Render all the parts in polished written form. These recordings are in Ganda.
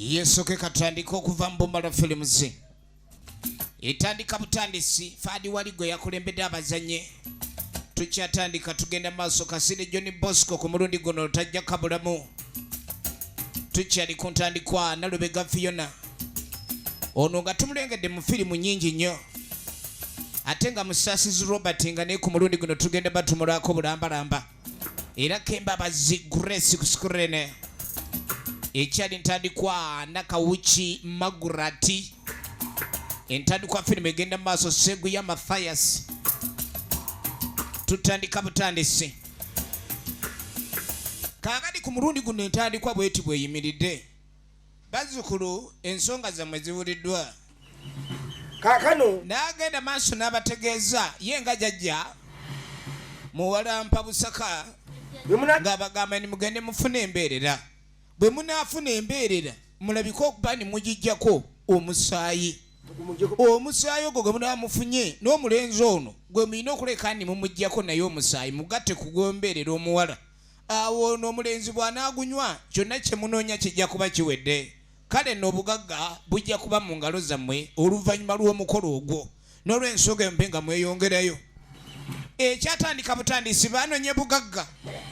Yesoke katandika okuva mu Bumala Films etandika butandisi. Faadi wali gwe yakulembedde abazannyi. Tukyatandika, tugenda maaso. Kasire John Bosco ku mulundi guno tajja kabulamu. Tukyali ku ntandikwa. Nalubega Fiona ono nga tumulengedde mu firimu nyingi nnyo, ate nga Musasizi Robert nga naye ku mulundi guno tugenda batumulako bulambalamba, era Kembabazi Grace ku screen. Ekyali ntandikwa. Nakawuki Magurati. Entandikwa firimu egenda mu maaso. Seguya Mathias. Tutandika butandisi. Kaakati ku mulundi guno entandikwa bweti bweyimiridde. Bazzukulu, ensonga zammwe ziwuliddwa. Kaakano N'agenda maaso n'abategeeza ye nga jajja muwalampa busaka bwe muna ng'abagamba ni mugende mufune embeerera. Bwe munaafuna embeerera, mulabike okuba ni mugijjako omusaayi. Omusaayi ogwo gwe munaba mufunye n'omulenzi ono gwe mulina okuleka ni mumuggyako naye omusaayi, mugatte ku gw'embeerera omuwala. Awo ono omulenzi bw'anaagunywa, kyonna kye munoonya kijja kuba kiwedde. Kale nno obugagga bujja kuba mu ngalo zammwe oluvannyuma lw'omukolo ogwo. N'olw'ensonga eyo mbe nga mweyongerayo. Ekyatandika butandisi. Banonye bugagga.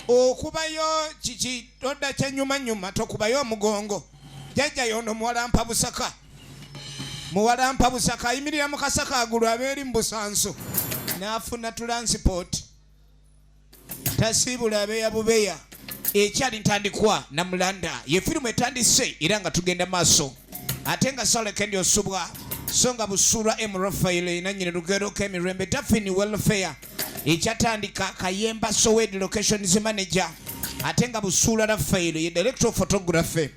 Okubayo kiki todda kyenyumanyuma, tokubayo omugongo. Jjajja yono muwalampa busaka. Muwalampa busaka ayimirira mu kasaka agulu abeeri mu busanso n'afuna transport, tasiibula abeeya bubeya. Ekyali ntandikwa. Namulanda ye firimu etandise era nga tugenda maaso, ate nga Salekendi Osubwa, so nga Busuulwa M Rafael nanyini lugero k'emirembe. Dafini Welfare. Ekyatandika. Kayemba Sowed locations manager, ate nga Busuulwa Rafael ye director of photography.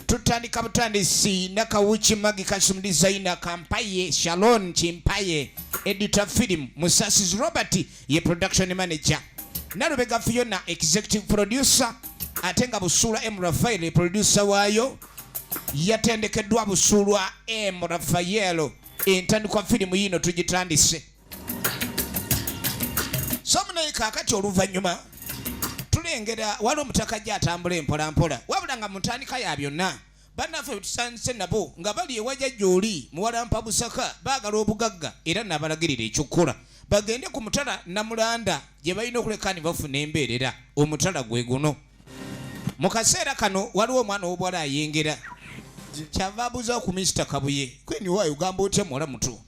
Tutandika butandisi. Nakawuki Magi costume designer, Kampaye Shalon Kimpaye editor film, Musasiz Robert ye production manager, Nalubega Fiona executive producer, ate nga Busuulwa M Rafael ye producer waayo. Yatendekeddwa Busuulwa M Rafael. Entandikwa firimu yiino tugitandise. So munaye, kaakati oluvannyuma tulengera waliwo omutaka ajja atambula empolampola, wabula nga mu ntandika ya byonna bannaffe betusanze nabo nga bali ewa jjajja oli muwalampa busaka, baagala obugagga, era n'abalagirira ekyokukola, bagende ku mutala Namulanda gye balina okuleka ne bafuna embeerera. Omutala gwe guno. Mu kaseera kano waliwo omwana ow'obuwala ayengera, kyava abuuza ku Minisita Kabuye kweni waayo ogamba otya muwala muto.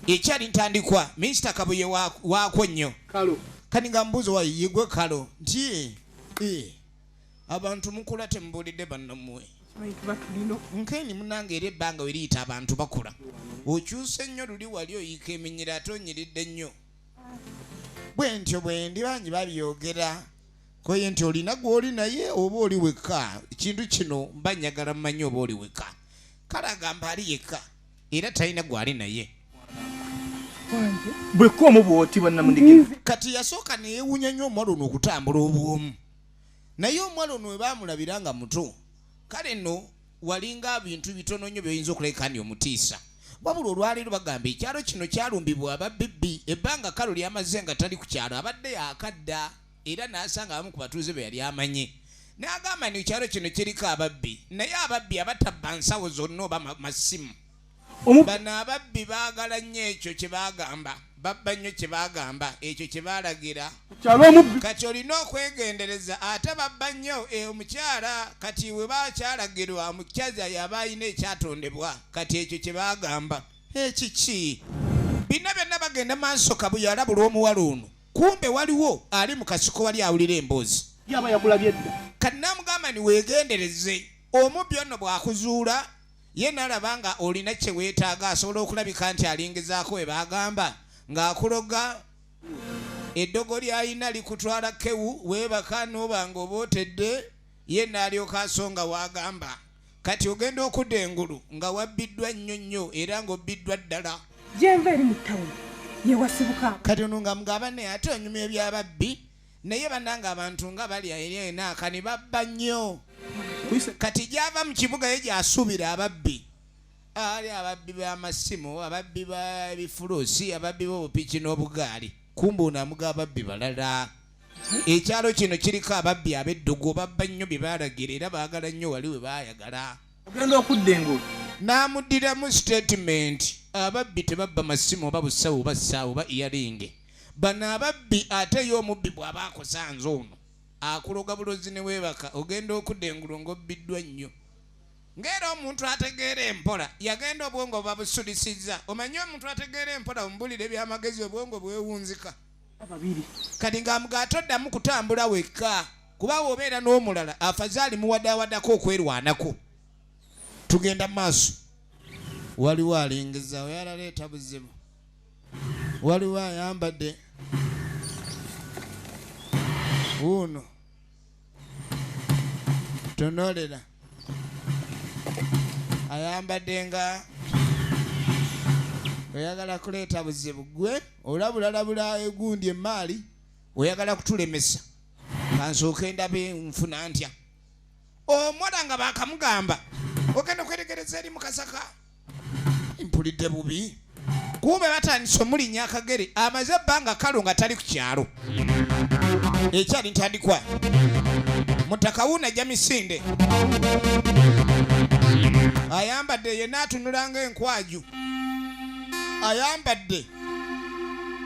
Ekyali ntandikwa. Minisita Kabuye waako nnyo. Kalo. Kati nga mbuuza waayo yegwe Kalo nti "Eh, abantu mukula temubuulidde bannammwe." Kimanyi tuba tulina. Nkeni munange, era ebbanga we liyita abantu bakula. Okyuse nnyo, luli wali oyiika eminyira, ate onyiridde nnyo. Bwe ntyo bwe ndi, bangi babyogera koye nti olina gw'oli naye oba oli wekka. Ekintu kino mba njagala mmanyi oba oli wekka. Kale agamba ali yekka era talina gw'ali naye. Bwekka omu bwoti bannamundigina. Kati yasooka neyewunya nnyo omuwala ono okutambula obwomu, naye omuwala ono we baamulabira nga muto, kale nno walinga bintu bitono nnyo byoyinza okulabika ndi omutiisa. Wabula olwaleero bagamba ekyalo kino kyalumbibwa ababbi. Ebbanga kalo lyamaze nga tali ku kyalo, abadde yakadda era n'asanga abamu ku batuuze be yali amanyi, n'agamba nti ekyalo kino kiriko ababbi, naye ababbi abatabba nsawo zonna oba masimu. Bano ababbi baagala nnyo ekyo kye baagamba, babba nnyo kye baagamba, ekyo kye baalagira. Kyalo omubbi. Kati olina okwegendereza, ate babba nnyo omukyala. Kati we bakyalagirwa omukyala yaba alina ekyatondebwa, kati ekyo kye baagamba ekiki bina byonna bagenda maaso. Kabuye alabula omuwala ono, kumbe waliwo ali mu kasiko wali awulira emboozi. Yaba yakulabye dda. Kati namugamba ni weegendereze, omubbi ono bw'akuzuula ye nalaba nga olina kye weetaaga, asobola okulabika nti alingizaako we baagamba ng'akuloga. Eddogo ly'alina likutwala kewu weebaka n'oba nga oba otedde, ye n'alyoka asonga waagamba. Kati ogenda okudda engulu nga wabbiddwa nnyo nnyo era ng'obbiddwa ddala. Gyenva eri mu tawuni yewasibuka. Kati ono nga mugamba naye ate onyumya ebyababbi, naye bannange abantu nga balya eri enaaka ne babba nnyo. Kati gyava mu kibuga ye gyasuubira ababbi ali ababbi b'amasimu, ababbi b'ebifuluusi, ababbi b'obupiki n'obugaali, kumbe ono amuga ababbi balala. Ekyalo kino kiriko ababbi ab'eddogo, babba nnyo bye baalagira era baagala nnyo wali we baayagala. Ogenda okudda engulu. N'amuddiramu sitatimenti, ababbi tebabba masimu oba busawo oba ssaawa oba earring. Bano ababbi ate ye omubbi bw'aba akusanze ono akuloga bulozi ne weebaka, ogenda okudda engulu ng'obbiddwa nnyo. Ng'era omuntu ategeera empola yagenda obwongo babusulisizza. Omanyi omuntu ategeera empola omubulira ebyamagezi obwongo bwewunzika. Kati ng'amuga toddamu kutambula wekka, kuba wobeera n'omulala afazaali muwadaawadako okwerwanako. Tugenda maaso, waliwo alengeza oyalaleeta buzibu, waliwo ayambadde wuuno tonolera ayambadde nga oyagala kuleeta buzibu. Gwe olabulalabula egundi emaali oyagala kutulemesa, kansooke ndabe nfuna ntya. Omuwala nga bakamugamba ogenda okwetegereza eri mukasaka, mpulidde bubi. Kumbe batandise omulinnya akagere, amaze ebbanga kalo nga tali ku kyalo. Ekyali ntandikwa mutaka wuuna ajja misinde, ayambadde yenna atunula ng'enkwaju, ayambadde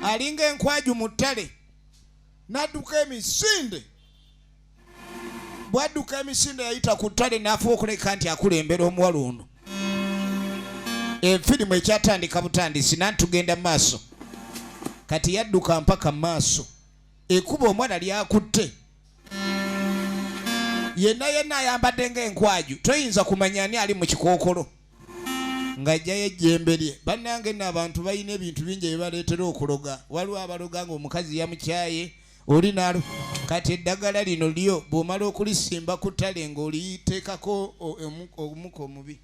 alinga enkwaju mu ttale, n'adduka emisinde. Bwadduka emisinde yayita ku ttale n'afuba okuleka nti akulembera omuwala ono. Efirimu ekyatandika butandisi nanti tugenda maaso. Kati yadduka mpaka maaso, ekuba omwana lyakutte yenna yenna ayambadde ng'enkwaju, toyinza kumanya ani ali mu kikookolo ng'ajjayo ejjembe lye. Bannange nno abantu balina ebintu bingi ebibaleetera okuloga. Waliwo abaloga ng'omukazi yamukyaye oli nalo. Kati eddagala lino lyo bw'omala okulisimba ku ttale ng'oliteekako omuka omubi,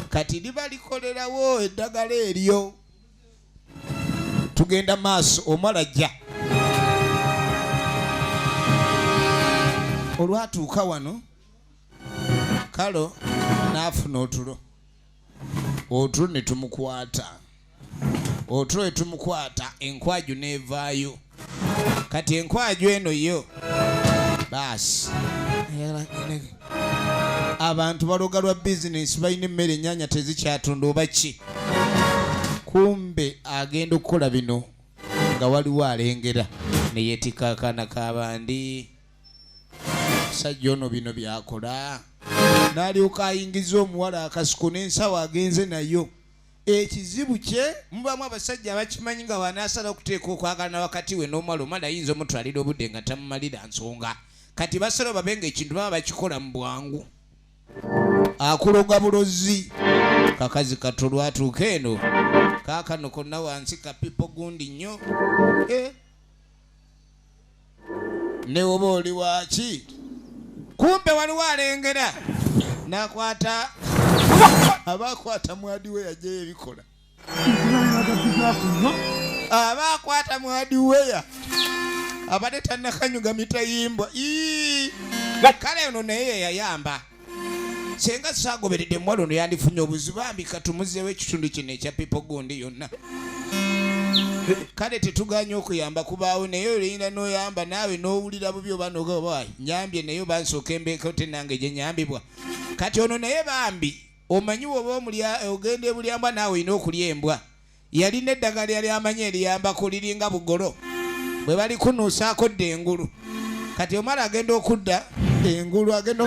kati liba likolerawo eddagala eryo. Tugenda maaso, omuwala ajja. Olwatuuka wano kalo n'afuna otulo, otulo ne tumukwata, otulo ne tumukwata, enkwaju n'evaayo. Kati enkwaju eno yo baasi, abantu baloga lwa bizinensi, balina emmere ennyaanya tezikyatunda oba ki. Kumbe agenda okukola bino nga waliwo alengera ne yeetikka akaana k'abandi. Musajja ono bino byakola, n'alyoka ayingiza omuwala akasuku n'ensawo agenze nayo. Ekizibu kye mubamu abasajja abakimanyi nga wanaasala okuteeka okwagalana wakati we n'omuwala, omuwala ayinza omutwalira obudde nga tamumalira nsonga. Kati basala babe nga ekintu baba bakikola mu bwangu. Akuloga bulozi kakazi kato lwatuuka eno kaakano konna wansi kapipo gundi nnyo. Ne oba oli waaki, kumbe waliwo alengera n'akwata, aba akwata mwadi we yajjayo ebikola, aba akwata mwadi weya abadde tannakanyuga mitayimbwa. Kale ono naye yeyayamba, senga saagoberedde muwala ono yandifunye obuzibu. Bambi katumuzeewo ekitundu kino ekya pipo gundi yonna. Kale tetuganye okuyamba kubaawo, naye olina n'oyamba naawe n'owulira bubi oba noga nyambye naye oba nsooka embeeko te nange gye nyambibwa. Kati ono naye bambi omanyi woba omulya ogenda ebulyambwa naawe olina okulya embwa. Yalina eddagala yali amanyi eriyambako liringa bugolo bwe bali kunuusaako dda engulu. Kati omala agenda okudda engulu agenda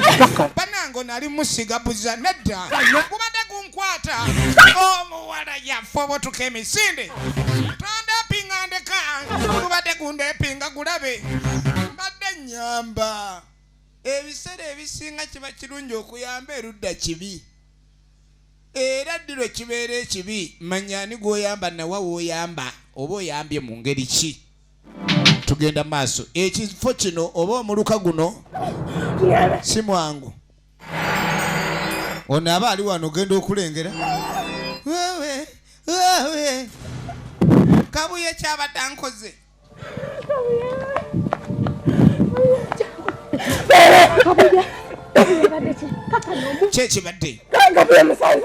bannange ono ali musiga buza nedda gubadde gunkwata. Omuwala yafa obotuka emisinde tondepinga ndeka gubadde gundepinga gulabe mbadde nnyamba. Ebiseera ebisinga kiba kirungi okuyamba erudda kibi, era ddi lwe kibeera ekibi manya ani gw'oyamba nawa w'oyamba oba oyambye mu ngeri ki. Tugenda maaso, ekifo kino oba omuluka guno si mwangu. Ono aba ali wano ogenda okulengera wewe wewe kabuye kyabadde ankoze. Kyekibadde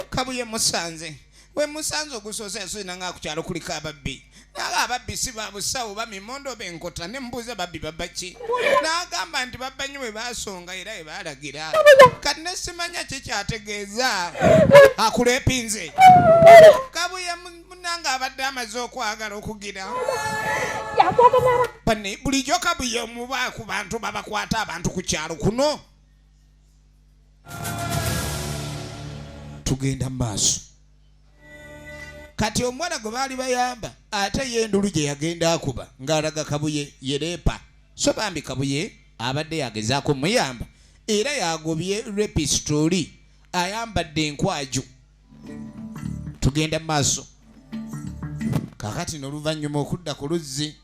kabuye musanze we musanze ogusoose yasooze nanga ku kyalo kuliko ababbi. Naga ababbi si ba busawo bamimondo benkota ne mbuuza babbi babba ki? N'agamba nti babba nnyo bwe baasonga era bwe baalagira. Kati ne simanya ki kyategeeza. Akuleepinze. Kabuye munnange abadde amaze okwagala okugira. Bane bulijjo Kabuye muba ku bantu babakwata abantu ku kyalo kuno. Tugenda mu maaso. Kati omwana gwe baali bayamba ate ye endulu gye yagenda akuba ng'alaga Kabuye yereepa. So bambi Kabuye abadde yagezaako muyamba era yagobye repisitoli ayambadde enkwaju. Tugenda mu maaso. Kaakati n'oluvannyuma okudda ku luzzi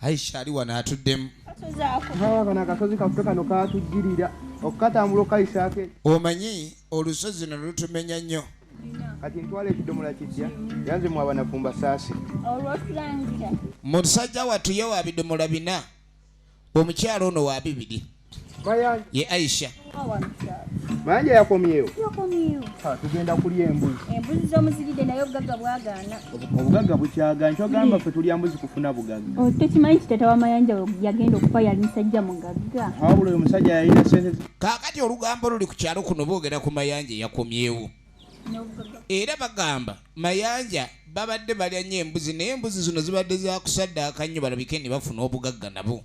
Aisha ali wano atuddemu. Omanyi olusozi luno lutumenya nnyo. Kati ntwala ekidomola kijja yanze mu abanafumba saasi. Musajja wattu ye wa bidomola 4, omukyalo ono wa 2. Ye Aisha. Mayanja yakomyewo. Tugenda kulya embuzi. Embuzi z'omuziride naye obugagga bwagaana. Obugagga bukyagaana. Kyogamba ffe tulya mbuzi kufuna bugagga. Tekimanyi nti taata wa Mayanja yagenda okufa yali musajja mugagga. Wabula oyo musajja yalina ssente. Kaakati olugambo luli ku kyalo kuno boogera ku Mayanja yakomyewo. Era bagamba Mayanja babadde balya nnyo embuzi naye embuzi zino zibadde za kusaddaaka nnyo balabike ne bafuna obugagga nabo.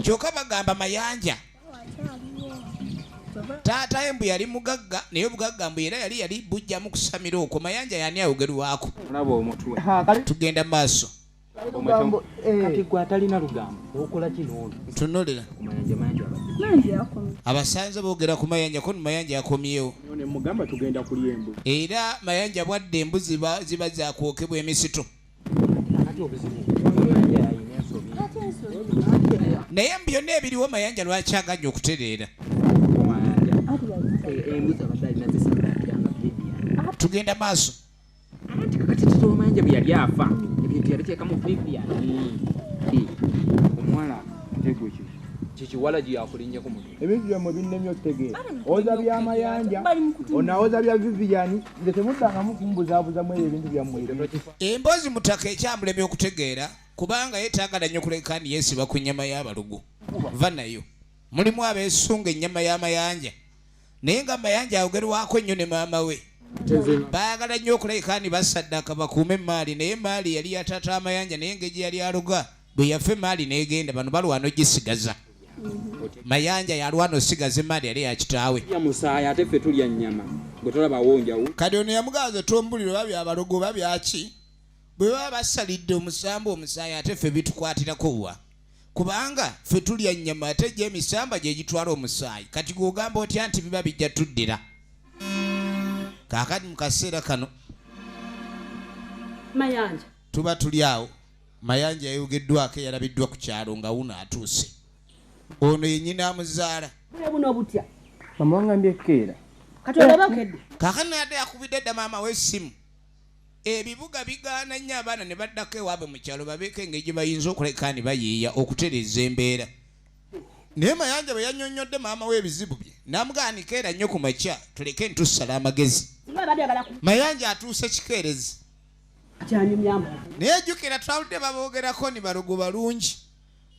Kyokka bagamba Mayanja taata ye mbu yali mugagga naye obugagga mbu era yali bujjamu kusamira okwo. Mayanja yani ayogerwako. Tugenda mu maaso. Kati gwe atalina lugambo okola kino ono. Tunuulira. Abasanze boogera ku Mayanja ko Mayanja yakomyewo. Mugamba tugenda kulya embuzi. Era Mayanja bwadde embuzi ziba zakwokebwa emisito. Naye byonna ebiriwo Mayanja lwaki aganye okutereera? Tugenda maaso. Anti kakati taata wa Mayanja bwe yali afa ebintu yabiteeka mu Vivian. Omuwala ntegwe ki? Kikiwala gye yakulinnyako mutwe. Ebintu byammwe binnemye okutegeera. Owoza bya Mayanja, onawoza bya Vivian, nze temuddangamu kumbuzaabuza mu ebyo ebintu byammwe. Emboozi mutaka ekyamulemye okutegeera kubanga yeetaagala nnyo kuleka ndi yeesiba ku nnyama y'abalugu. Va nayo. Mulimu abeesunga ennyama y'amayanja. Naye nga Mayanja ayogerwako nnyo ne maama we. Baagala nnyo okulabika ndi basaddaaka bakuume emaali naye emaali yali ya taata Amayanja naye engeri gye yali aloga bwe yafa emaali n'egenda bano balwana ogisigaza. Mayanja yalwana osigaza emaali yali ya kitaawe. Musaayi ate ffe tulya nnyama gwe tolabawo njawulo. Kati ono yamugaza tombuliro oba byabalogo oba byaki bwe baba basalidde omusambu omusaayi ate ffe bitukwatirako wa? Kubanga ffe tulya nnyama ate gye emisamba gye gitwala omusaayi. Kati gw'ogamba otya nti biba bijja tuddira? Kaakati mu kaseera kano Mayanja tuba tuli awo. Mayanja yayogeddwako eyalabiddwa ku kyalo nga wuno atuuse. Ono ye nnyina amuzaala. Buno butya? Mama wangambye keera. Kati olaba kedde. Kaakati nadde yakubidde dda maama we essimu. Ebibuga bigaana nnyo abaana ne baddako ewaabwe mu kyalo babeeko engeri gye bayinza okuleka ne bayiiya okutereeza embeera. Naye Mayanja bwe yannyonnyodde maama we ebizibu bye n'amugaana keera nnyo ku makya tuleke ntusala amagezi. Mayanja atuuse kikeerezi. Naye jjukira twaludde baboogerako ni balogo balungi.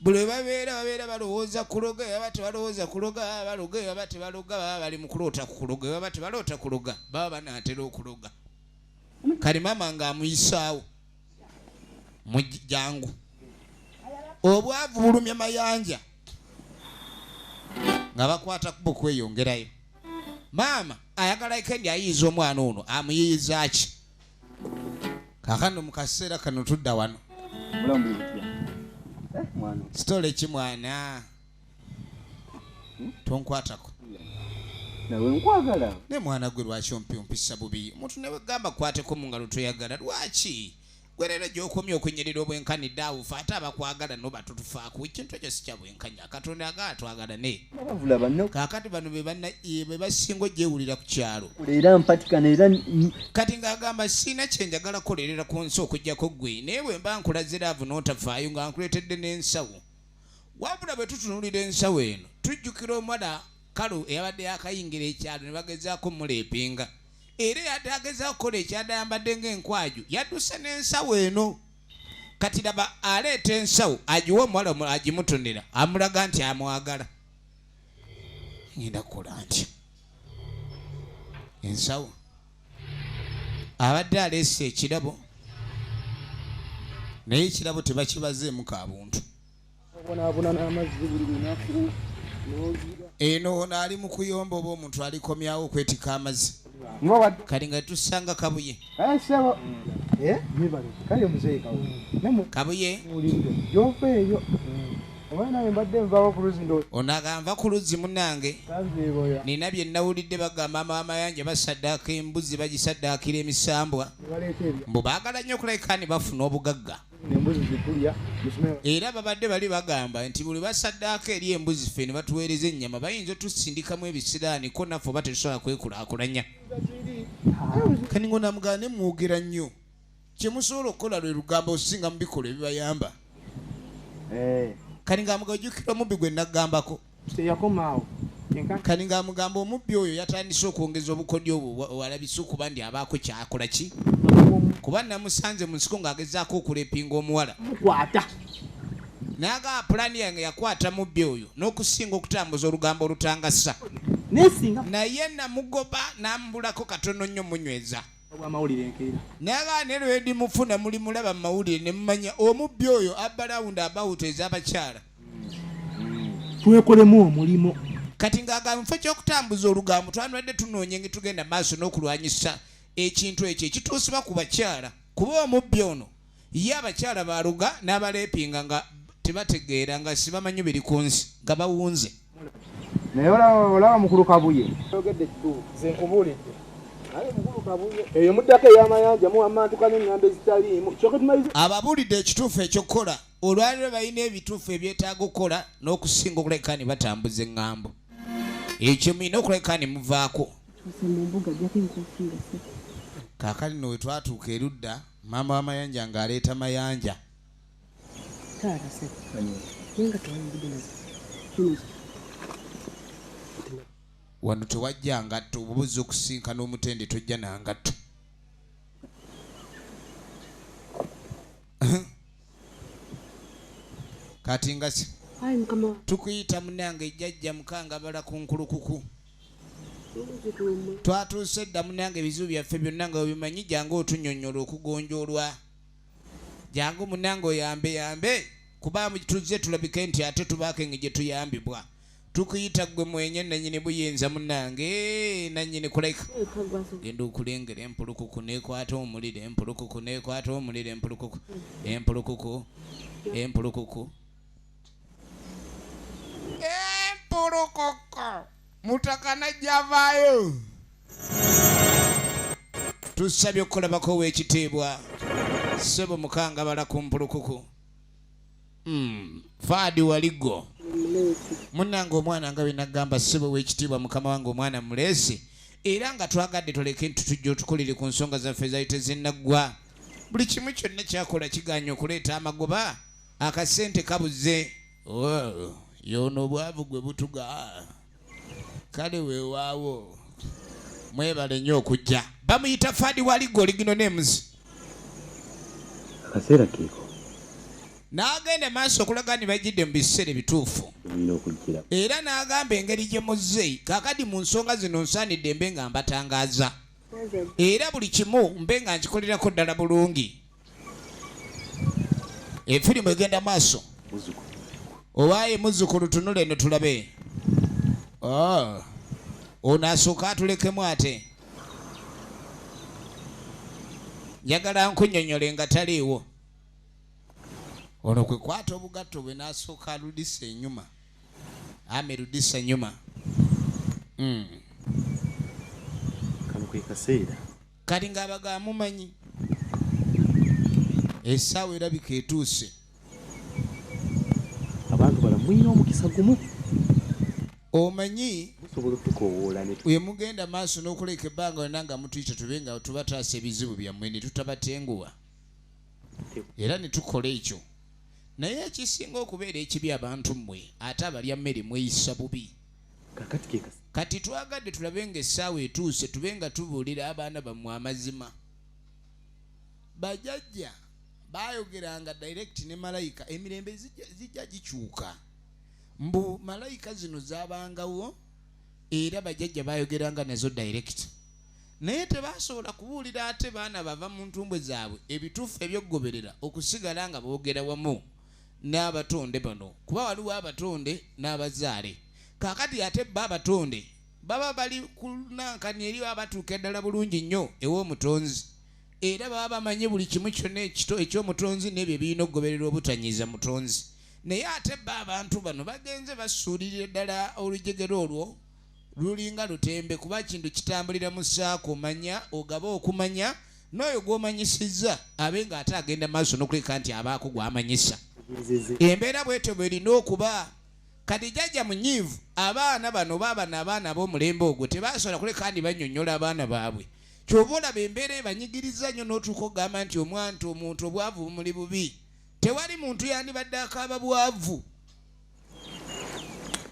Buli babeera balowooza kuloga, baba tebalowooza kuloga, baba baloga, baba tebaloga, baba bali mu kuloota kuloga, baba tebaloota kuloga, baba banaatera okuloga. Kali maama ng'amuyisaawo mu jangu. Obwavu bulumya Mayanja nga bakwata kubo kweyongerayo. Maama ayagala Ikendi ayiyiza omwana ono amuyiyiza ki? Kaakano mu kaseera kano tudda wano. Sitole ki mwana? Tonkwatako. Nawe nkwagala. Ne mwana gwe lwaki ompisa bubi? Omuntu ne wegamba kwateko mu ngalo toyagala lwaki? Gwe leero gy'okomye okunyirira obwenkanidde awo ffe ate abakwagala no batutufaako. Ekintu ekyo si kya bwenkanya. Katonda agala twagalane. Kaakati bano be basinga ogyewulira ku kyalo. Era mpatikana era kati ng'agamba sirina kye njagala kukolerera ku nsi okuggyako ggwe naye bwe mba nkulaze laavu n'otafaayo nga nkuleetedde n'ensawo. Wabula bwe tutunuulira ensawo eno tujjukira omuwala Kalu eyabadde yakayingira ekyalo ne bagezaako muleepinga. Era yadde agezaako okukola ekyadde ayambadde ng'enkwaju, yadduse n'ensawo eno. Kati laba aleeta ensawo agiwa omuwala, agimutonera, amulaga nti amwagala. Ngenda kukola ntya ensawo? Abadde aleese ekirabo, naye ekirabo tebakibazeemu ka buntu. Eno ono ali mu kuyomba oba omuntu alikomyawo okwetika amazzi. Kati nga tusanga Kabuye. Kabuye ono agamba ku luzzi munnange, nina bye nnawulidde bagamba Amayanja basaddaaka embuzi, bagisaddaakira emisambwa, mbu baagala nnyo okulabika ne bafuna obugagga. Era babadde bali bagamba nti buli basaddaaka eri embuzi ffe ne batuweereza ennyama, bayinza otusindikamu ebisiraani ko naffe oba tetusobola kwekulaakulanya. Kati ng'onamugamba ne mwogera nnyo, kye musobola okukola lwe lugambo osinga mu bikolwa ebibayamba. Kati ng'amugamba ojjukira omubbi gwe naggambako. Kati ng'amugamba omubbi oyo yatandise okwongeza obukodyo obwo walabise okuba ndi abaako kyakola ki, kuba namusanze mu nsiko ng'agezaako okulepinga omuwala. N'agamba pulaani yange yakwata mubbi oyo n'okusinga okutambuza olugambo olutangasa, naye namugoba n'ambulako katono nnyo munyweza. N'agamba ne lwe ndimufuna mulimulaba mu mawulire ne mumanya omubbi oyo abba rawundi abawuta ez'abakyala. Twekolemu omulimu. Kati ng'agamba mu kifo ky'okutambuza olugambo twanwadde tunoonye nga tugenda maaso n'okulwanyisa ekintu ekyo ekituusibwa ku bakyala, kuba omubbi ono ye abakyala baaluga n'abalepinga nga tebategeera, nga sibamanyi biri ku nsi, nga bawunze. Naye olaba mukulu Kabuye. Oyogedde kituufu, nze nkubuulidde. Naye mukulu Kabuye eyo muddako ey'amayanja muwammantuka n'eŋŋambo ezitaliimu. Kyokka tumalize. Ababuulidde ekituufu eky'okukola. Olwaleero balina ebituufu ebyetaaga okukola n'okusinga okuleka ne batambuza eŋŋambo. Ekyo mulina okuleka ne muvaako. Kaakati nno we twatuuka erudda, maama w'amayanja ng'aleeta mayanja. Wano tewajja ngatto, obubuzi okusinkana omutende tojja na ngatto. Kati nga tukuyita munange jjajja Mukangabala ku nkulukuku. Twatuuse dda munange, ebizibu byaffe byonna nga webimanyi, jangu otunnyonnyola okugonjoolwa. Jangu munange oyambe yambe, kuba tuzze tulabike nti ate tubaako engeri gye tuyambibwa. Tukuyita ggwe mwenye nannyini buyinza munange, nannyini kuleka. Genda okulengera empulukuku n'ekwata omuliro, empulukuku n'ekwata omuliro, empulukuku, empulukuku, empulukuku. Empulukuku. Mutaka najja avaayo. Tusabye okukolabako ow'ekitiibwa ssebo Mukangabala ku mpulukuku. Faadi waliggo munnange omwana nga bwe nagamba ssebo ow'ekitiibwa mukama wange omwana muleese, era nga twagadde toleke nti tujja otukolere ku nsonga zaffe ezaali tezinnaggwa. Buli kimu kyonna kyakola kigaanye okuleeta amagoba, akasente kabuze. Oh, yono obwavu gwe butuga. Kale weewaawo mwebale nnyo okujja. Bamuyita Faadi Waliggo Original Names. Akaseera keeko. N'agenda maaso okulaga nti bajjidde mu biseera ebituufu. Era n'agamba engeri gye muzze kaakati mu nsonga zino nsaanidde mbe nga mbatangaaza, era buli kimu mbe nga nkikolerako ddala bulungi. Efirimu egenda maaso. Owaaye muzzukulu tunula eno tulabe. Oh. Ono asooka atulekemu ate. Njagala nkunnyonnyole nga taliiwo. Ono kwe kwata obugatto bwe n'asooka aludisa enyuma. Ame ludisa nyuma. Kano ke kaseera. Kati ng'abaga mumanyi. Essaawa erabika etuuse. Abantu bala mulina omukisa gumu. Omanyi musobola otukoowoola ne we mugenda maaso n'okuleka ebbanga lyonna nga mutuyita tube nga tubataasa ebizibu byammwe ne tutabatenguwa. Era ne tukola ekyo. Naye ekisinga okubeera ekibi abantu mmwe ate abalya mmere mweyisa bubi. Kati twagadde tulabe ng'essaawa etuuse tube nga tubuulira abaana bammwe amazima. Bajjajja baayogeranga direct ne malayika, emirembe zijja gikyuka. Mbu malayika zino zaabangawo era bajjajja baayogeranga nazo direct. Naye tebasobola kubuulira ate baana bava mu ntumbwe zaabwe ebituufu ebyokugoberera okusigala nga boogera wamu n'abatonde bano, kuba waliwo abatonde n'abazaale. Kaakati ate bo abatonde baba bali kunankani eri abatuuka eddala bulungi nnyo ew'omutonzi, era baba bamanyi buli kimu kyonna eky'omutonzi n'ebyo ebirina okugoberera obutanyiiza mutonzi. Naye ate bo abantu bano bagenze basuulirira ddala olujegere olwo lulinga lutembe, kuba kintu kitambulira mu ssaako manya ogaba okumanya n'oyo gw'omanyisizza abe ng'ate agenda maaso n'okuleka nti abaako gw'amanyisa. Embeera bwetyo bw'erina okuba. Kati jjajja munyiivu, abaana bano baabano abaana ab'omulembe ogwo tebasobola kuleka nti bannyonnyola abaana baabwe. Ky'oba olaba embeera ebanyigiriza nnyo n'otuuka okugamba nti omwana omuntu obwavu bumuli bubi. Tewali muntu yandibadde akaaba bwavu.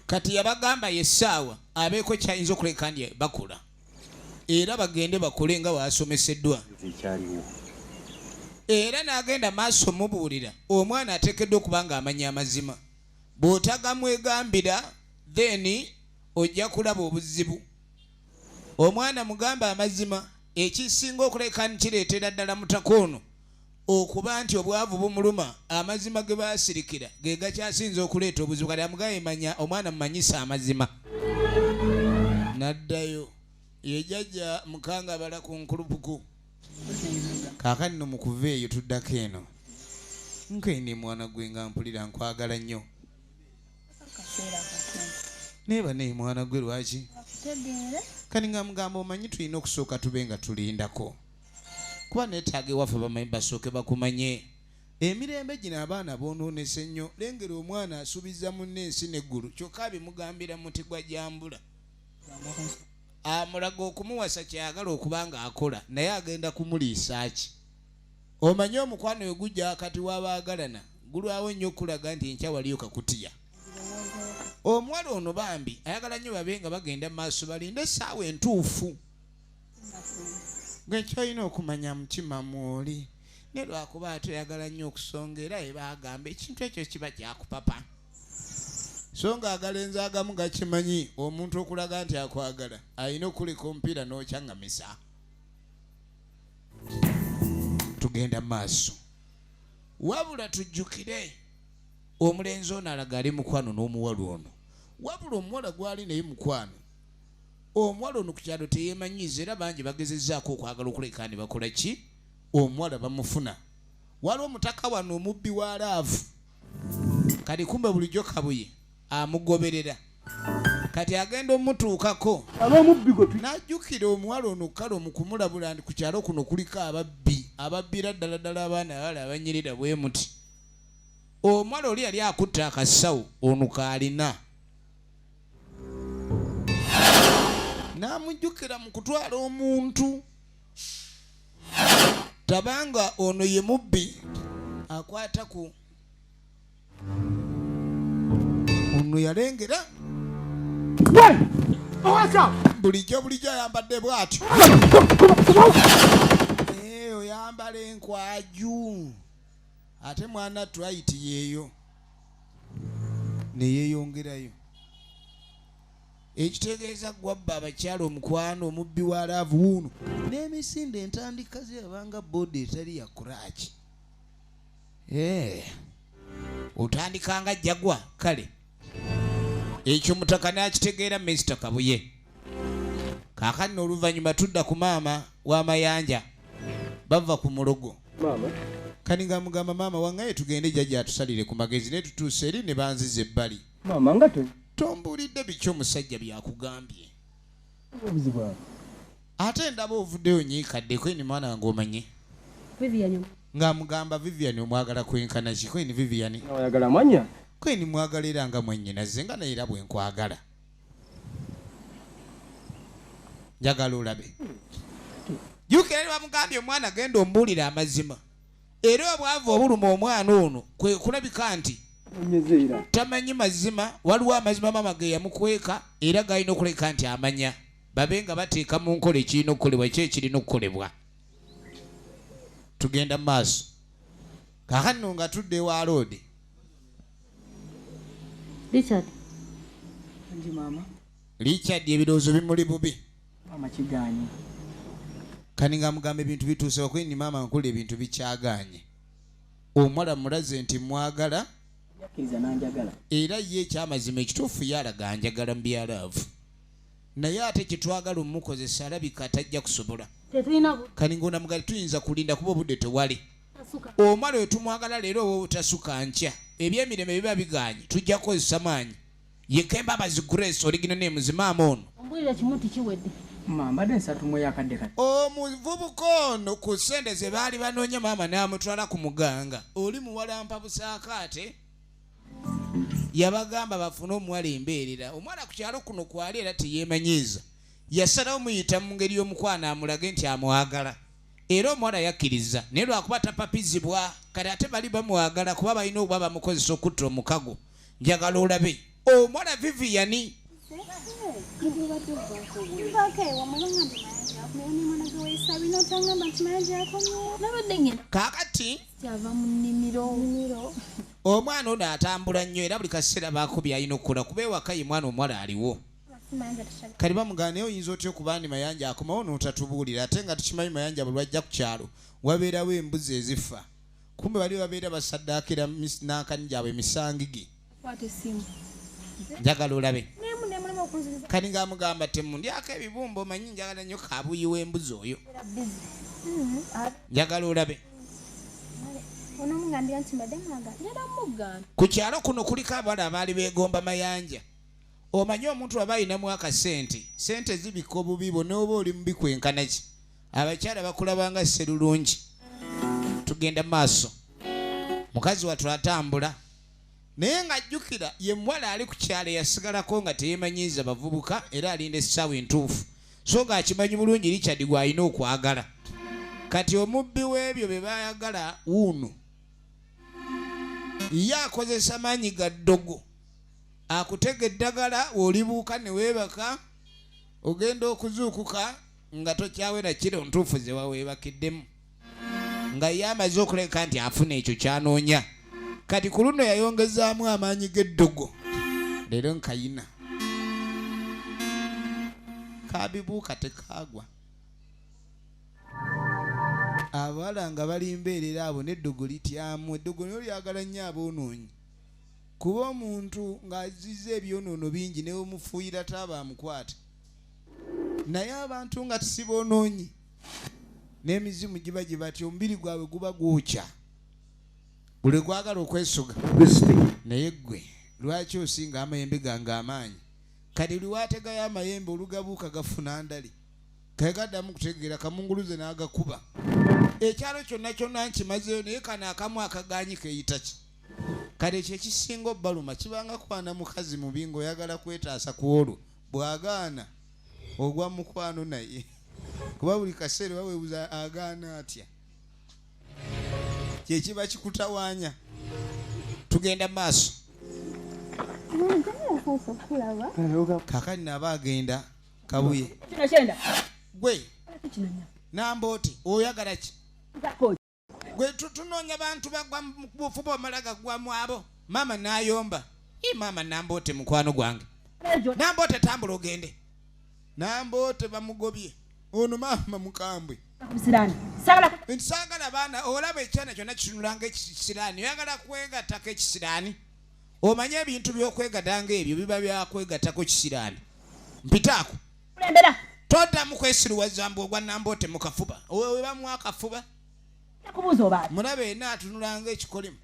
Kati yabagamba yessaawa abeeko kyayinza okuleka nti bakola, era bagende bakole nga bw'asomeseddwa. Era n'agenda maaso mubuulira omwana ateekeddwa okuba ng'amanya amazima. Bw'otagamwegambira then ojja kulaba obuzibu. Omwana mugamba amazima, ekisinga okuleka nkireetera ddala mutaka ono okuba nti obwavu bumuluma, amazima ge baasirikira ge gakyasinze okuleeta obuzibu. Kati amugaye manya omwana mumanyisa amazima. N'addayo ye jjajja mukanga bala ku nkulupuku. Kaakati nno mu kuva eyo tuddako eno. Nkendi mwana gwe nga mpulira nkwagala nnyo. Naye bannaye mwana gwe lwaki? Kati nga mugamba omanyi tulina okusooka tube nga tulindako, kuba neetaaga ewaffe bamanyi basooke bakumanye. Emirembe gino abaana boonoonese nnyo. Lengera omwana asuubiza munne ensi n'eggulu kyokka abimugambira muti gwa jambula. Amulaga okumuwasa kyayagala okuba ng'akola, naye agenda kumuliisa ki? Omanyi omukwano we gujja akati w'abaagalana gulwawo nnyo okulaga nti enkya waliyo kakutiya. Omuwala ono bambi ayagala nnyo babe nga bagenda maaso balinde essaawa entuufu. Gwe ky'olina okumanya mutima mwoli, ne lwakuba ate oyagala nnyo okusonga era bye baagamba ekintu ekyo kiba kyakupapa. So ng'agalenzi agamu gakimanyi omuntu okulaga nti akwagala alina okuleka omupiira n'okyaŋŋamisa. Tugenda maaso. Wabula tujjukire omulenzi ono alaga ali mukwano n'omuwala ono. Wabula omuwala gw'ali naye mukwano, omuwala ono ku kyalo teyeemanyiiza era bangi bagezezzaako okwagala okuleka ne bakola ki, omuwala bamufuna. Waliwo omutaka wano omubbi wa laavu, kati kumbe bulijjo Kabuye amugoberera. Kati agenda omutuukako n'ajjukira omuwala ono kale mu kumulabula nti ku kyalo kuno kuliko ababbi ababbira ddala ddala abaana abala abanyirira bwe muti. Omuwala oli yali akutte akasawo ono k'alina, n'amujjukira mu kutwala omuntu tabanga ono ye mubbi akwata ku ono yalengera bulijjo bulijjo ayambadde bw'atyo oyambala enkwaju ate mwana twayiti yeeyo neyeyongerayo. Ekitegeeza gwabba abakyala omukwano omubbi wa laavu wuuno n'emisinde entandika ze yabanga booda etali ya kuraaki. Otandikanga jjagwa kale ekyo mutaka n'akitegeera Mister Kabuye. Kaakati n'oluvannyuma tudda ku maama w'amayanja bava ku mulogo. Kati nga mugamba maama wangaye tugende jjajja atusalire ku magezi, naye tutuuse eri ne banziza ebbali. Maama nga tombuulidde biki omusajja byakugambye. Ate ndaba ovuddeyo nyiikaddeko eni mwana wange omanye. Vivian. Nga mugamba Vivian omwagala kwenkana ki? Kweni Vivian. Oyagala mwanya? Kweni mwagala era nga mwannyinaze nga naye era bwe nkwagala. Njagala olabe. Jjukira ne bamugambye omwana genda ombuulire amazima. Era obwavu obuluma omwana ono kwe kulabika nti Tamanyi mazima, waliwo amazima maama ge yamukweka era galina okuleka nti amanya. Babe nga bateeka mu nkola ekirina okukolebwa ki ekirina okukolebwa. Tugenda mu maaso. Kaakano nga tudde ewa Loodi. Richard. Nji mama. Richard ebirowoozo bimuli bubi. Mama kigaanye. Kani nga mugamba ebintu bituuse okweni maama nkula ebintu bikyagaanye. Omuwala mulaze nti mwagala. Yakkiriza n'anjagala. Era ye ekyamazima ekituufu yalaga njagala mu byalaavu. Naye ate kye twagala omukozesa alabika tajja kusobola. Kani ng'ona mugali tuyinza kulinda kuba obudde tewali. Omuwala oyo tumwagala leero oba obutasuka nkya. Ebyemirembe biba bigaanye tujja kukozesa maanyi. Ye Kembabazi Grace oligino names maama ono. Ombuulira kimu nti kiwedde. Mama mbadde nsatumuyo akadde kati. Omuvubuka ono ku ssente ze baali banoonya maama n'amutwala ku muganga. Oli muwalampa busaakaate. Yabagamba bafune omuwala embeerera. Omuwala ku kyalo kuno kwali era teyeemanyiiza. Yasalawo muyita mu ngeri y'omukwano amulage nti amwagala. Era omuwala yakkiriza naye lwakuba tapapizibwa kati ate bali bamwagala kuba balina okuba bamukozesa okutta omukago. Njagala olabe omuwala Vivian. Kaakati omwana ono atambula nnyo era buli kaseera baako by'alina okukola kuba ewaka ye mwana omuwala aliwo. Kali bamugamba naye oyinza otya okuba ndi Mayanja akomawo n'otatubuulira ate nga tukimanyi Mayanja bwe lwajja ku kyalo wabeerawo embuzi ezifa. Kumbe bali babeera basaddaakira nankani gyabwe emisangigi. Njagala olabe. Kali ng'amugamba temundyako ebibumba omanyi njagala nnyo kabuyi w'embuzi oyo. Njagala olabe. Ku kyalo kuno kuliko abawala abaali beegomba Mayanja. Omanyi omuntu aba alinamu akasente, ssente zibikka obubi bwo n'oba oli mubi kwenkana ki. Abakyala bakulabanga sserulungi. Tugenda maaso. Mukazi wattu atambula. Naye ng'ajjukira ye muwala ali ku kyalo eyasigalako nga teyeemanyiiza bavubuka era alinda essaawa entuufu. So ng'akimanyi bulungi Richard gw'alina okwagala. Kati omubbi w'ebyo bye baayagala wuuno. Ye akozesa maanyi ga ddogo. Akutega eddagala w'olibuuka ne weebaka ogenda okuzuukuka nga tokyawera kiro ntuufu ze waweebakiddemu. Nga ye amaze okuleka nti afuna ekyo ky'anoonya. Kati ku luno yayongezaamu amaanyi g'eddogo. Leero nkayina. Kabibuuka tekaagwa. Abawala nga bali mbeerera abo n'eddogo lityamu. Eddogo nayo lyagala nnyo aboonoonyi. Kuba omuntu ng'azizza ebyonoono bingi ne omufuuyira taaba amukwata. Naye abantu nga tusiboonoonyi n'emizimu giba gibatya omubiri gwabwe guba gwokya. Buli gwagala okwesuga. Naye ggwe lwaki osinga amayembe gange amaanyi? Kati lwategayo amayembe olugabuuka gafuna ndali. Kaye gaddamu kutegeera kamunguluze n'agakuba. Ekyalo kyonna kyonna nkimazeeyo naye kano akamu akagaanyi keeyita ki? Kale ekyo ekisinga obbaluma kibanga kwana mukazi mubi ng'oyagala kwetaasa ku olwo bw'agaana ogwa mukwano naye kuba buli kaseera oba weebuuza agaana atya kye kiba kikutawaanya. Tugenda maaso. Kaakati naaba agenda Kabuye. Gwe Nambooti oyagala ki? Gwe tunoonya bantu bagwa mu bufuba omala gagwamu abo. Maama n'ayomba. Ii maama Namboote mukwano gwange. Namboote tambula ogende. Namboote bamugobye. Ono maama mukambwe. Nsaagala baana olaba ekyana kyonna kitunula ng'ekisiraani. Oyagala kwegattako ekisiraani. Omanye ebintu by'okwegatta ng'ebyo biba byakwegattako kisiraani. Mpitaako. Toddamu kwesiruwaza mbu ogwa Namboote mu kafuba. We bamuwa akafuba. Mulabe yenna atunula ng'ekikolimu.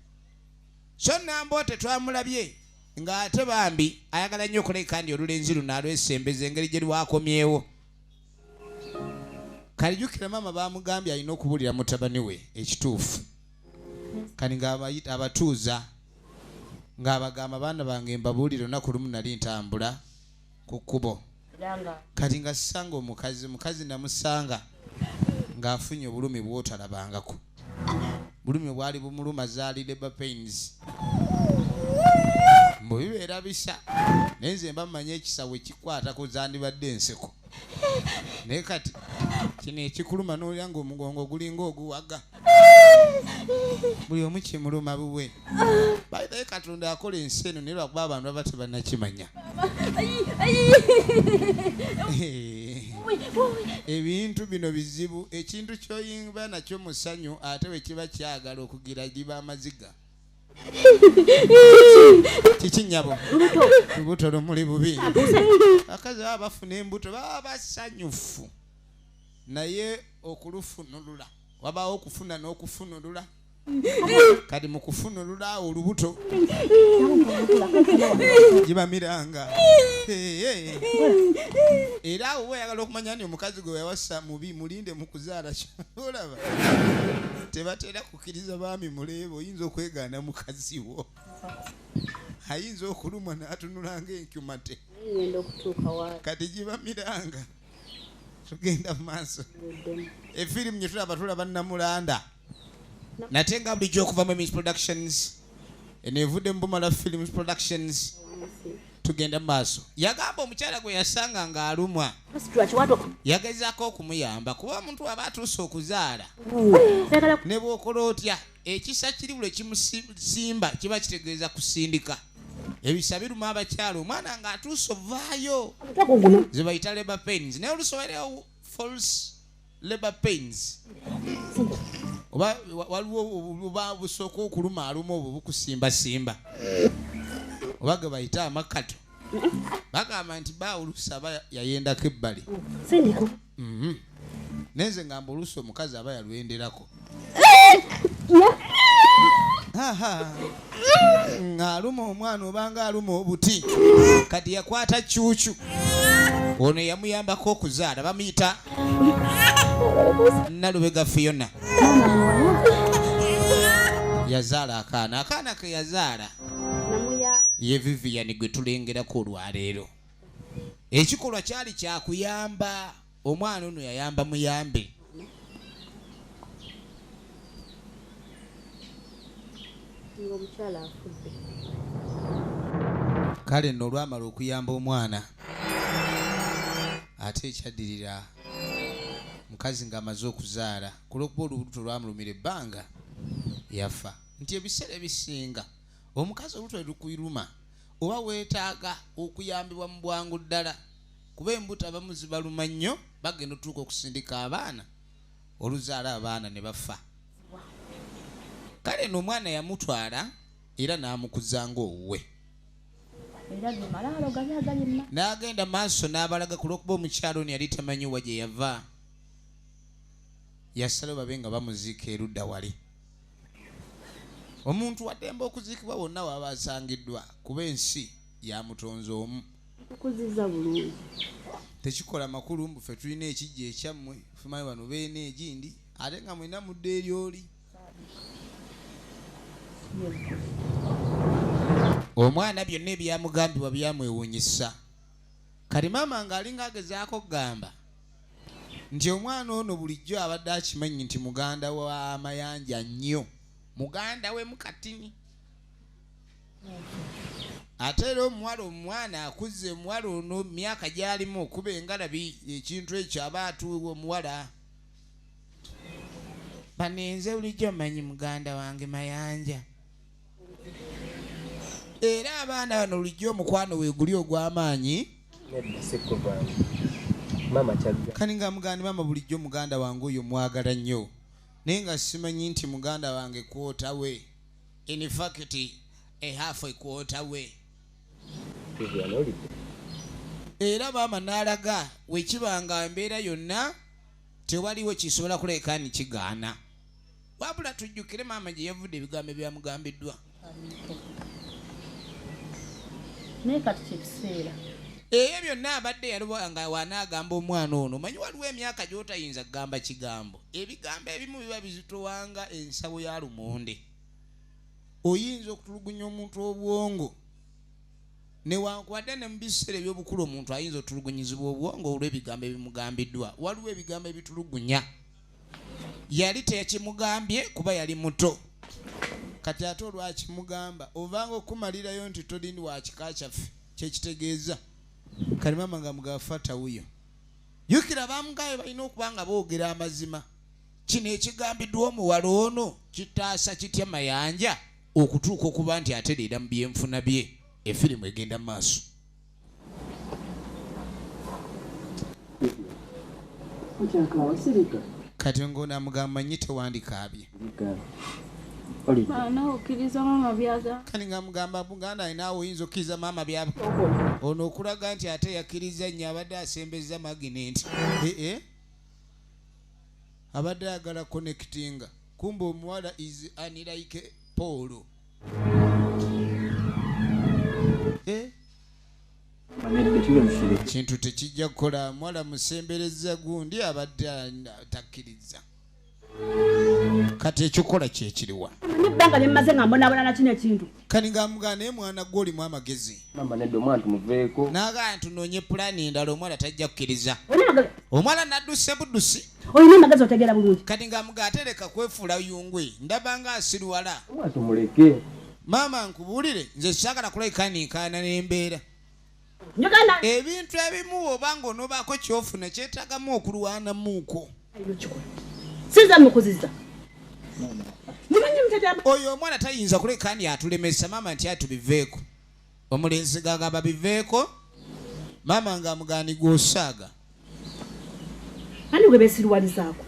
So Namboote twamulabye ng'ate bambi ayagala nnyo okuleka ndi olulenzi luno alwesembeza engeri gye lwakomyewo. Kalijjukira maama baamugambye alina okubuulira mutabani we ekituufu. Kati ng'abatuuza ng'abagamba baana bange mbabuulire olunaku lumu nali ntambula ku kkubo. Kati nga sisanga omukazi, mukazi namusanga ng'afunye obulumi bw'otalabangako. Bulumi obwali bumuluma zaali labor pains. Mbu bibeera bisa, naye nze mba mmanyi ekisa we kikwatako zandibadde enseko. Naye kati kino ekikuluma n'olya ng'omugongo gulinga oguwaga. Buli omu kimuluma bubwe. By the way, Katonda akola ensi eno naye lwakuba abantu baba tebannakimanya. Ebintu bino bizibu, ekintu ky'oyimba nakyo mu ssanyu ate bwe kiba kyagala okugira giba amaziga. Kiki nnyabo? Lubuto lumuli bubi. Abakazi baba bafuna embuto baba basanyufu, naye okulufunulula wabaawo okufuna n'okufunulula. Kati mu kufunulula olubuto giba miranga. Era awo oyagala okumanya nti omukazi gwe yawasa mubi, mulinde mu kuzaala. Olaba tebatera kukkiriza baami muleebe, oyinza okwegaana mukazi wo, ayinza okulumwa n'atunula ng'enkyumate. Kati giba miranga. Tugenda mu maaso. Efirimu gye tulaba tulaba Namulanda, nate nga bulijjo okuva mu Miss Productions, eno evudde mu Bumala Films Productions. Tugenda mu maaso. Yagamba omukyala gwe yasanga ng'alumwa yagezaako okumuyamba, kuba omuntu aba atuuse okuzaala ne bw'okola otya ekisa kiri buli kimusimba kiba kitegeeza kusindika. Ebisa biruma abakyala, omwana ng'atuuse ovaayo, ze bayita labor pains, naye olusoberewo false labor pains, oba waliwo oba busooka okuluma aluma obwo bukusimbasimba, oba ge bayita amakato. Bagamba nti ba oluusi aba yayendako ebbali. Naye nze ngamba oluusi omukazi aba yalwenderako ng'aluma omwana obanga aluma obuti. Kati yakwata cuucu ono yamuyambako okuzaala, bamuyita Nalubega Fiona. Yazaala akaana, akaana ke yazaala ye Vivian gwe tulengerako olwaleero. Ekikolwa kyali kyakuyamba omwana ono, yayamba muyambe. Ng'omukyala afudde. Kale nno olwamala okuyamba omwana, ate ekyaddirira mukazi ng'amaze okuzaala, ku lw'okuba olubuto lwamulumira ebbanga, yafa. Nti ebiseera ebisinga omukazi olubuto lwe lukuluma oba weetaaga okuyambibwa mu bwangu ddala, kuba embuto abamu zibaluma nnyo, bagenda otuuka okusindika abaana, oluzaala abaana ne bafa. Kale nno omwana yamutwala era n'amukuza ng'owuwe. Era ge malaalo gali agali emma. N'agenda maaso n'abalaga, ku lw'okuba omukyalo ono yali tamanyi wa gye yava, yasalawo babe nga bamuziika erudda wali. Omuntu waddembe okuziikibwa wonna waba asangiddwa, kuba ensi yamutonze omu. Kukuziza bulungi. Tekikola makulu mbu ffe tulina ekijja ekyammwe, fumanyi bano beena egindi, ate nga mwena mudda eri oli. Omwana byonna ebyamugambibwa byamwewuunyisa. Kati maama ng'alinga agezaako okugamba nti omwana ono bulijjo abadde akimanyi nti muganda wa Mayanja nnyo, muganda we mukatini. Ate era omuwala omwana akuze, omuwala ono myaka gy'alimu okuba engalabi, ekintu ekyo aba atuuwa omuwala. Banenze bulijjo mmanyi muganda wange Mayanja. Era abaana bano bulijjo omukwano weeguli ogw'amaanyi. Nedda sikkuvaani. Maama kyajja. Kani nga muganda maama bulijjo muganda wange oyo mwagala nnyo, naye nga simanyi nti muganda wange quarter we, in fact a half a quarter we. Vivian olidde. Era maama n'alaga wekiba nga embeera yonna tewaliwo kisobola kuleka ni kigaana. Wabula tujjukire maama gye yavudde ebigambo ebyamugambiddwa. Naye kati kyekiseera. Ebyo byonna abadde yalaba nga wanaagamba omwana ono, omanyi waliwo emyaka gy'otayinza kugamba kigambo. Ebigambo ebimu biba bizitowanga ensawo ya lumonde. Oyinza okutulugunya omuntu obwongo, newankubadde ne mu biseera eby'obukulu omuntu ayinza otulugunyizibwa obwongo olw'ebigambo ebimugambiddwa. Waliwo ebigambo ebitulugunya. Yali tekimugambye kuba yali muto. Kati ate olwakimugamba ovanga okumalirayo nti tolini wa kika kyaffe kyekitegeeza. Kali maama nga mugafata wuyo. Jjukira bamugaye balina okuba nga boogera amazima. Kino ekigambiddwa omuwala ono kitaasa kitya Mayanja okutuuka okuba nti atereera mu byenfuna bye. Efirimu egenda mu maaso. Kati ng'ono amugamba manyi tewandikaabye. Kati nga mugamba muganda naawe oyinza okkiriza maama byaba. Ono okulaga nti ate yakkiriza nnyo abadde asembeza maginenti. Abadde ayagala connectinga. Kumbe omuwala is unlike Paul. Kintu tekijja kukola muwala musembereza gundi abadde takkiriza. Kati ekyokukola kyekiriwa. Ebbanga lye mmaze nga mbonaabona na kino ekintu. Kati ng'amugamba naye mwana gwe olimu amagezi. Maama nedda omwana tumuveeko. N'agamba tunoonye pulaani endala omuwala tajja kukkiriza. Omwana n'adduse buddusi. Olina amagezi otegeera bulungi. Kati ng'amugamba atereka kwefuula yungwe ndaba nga asirwala. Omwana tumuleke. Maama nkubuulire nze saagala kulabika ninkaana n'embeera. Ebintu ebimu oba ng'onoobaako ky'ofuna kyetaagamu okulwanamuuko. Sinza mukuziza. Oyo omwana tayinza kuleka ni atulemesa maama nti atubiveeko. Omulenzi gagamba biveeko, maama ng'amugaani gw'osaaga. Ani gwe beesiruwalizaako?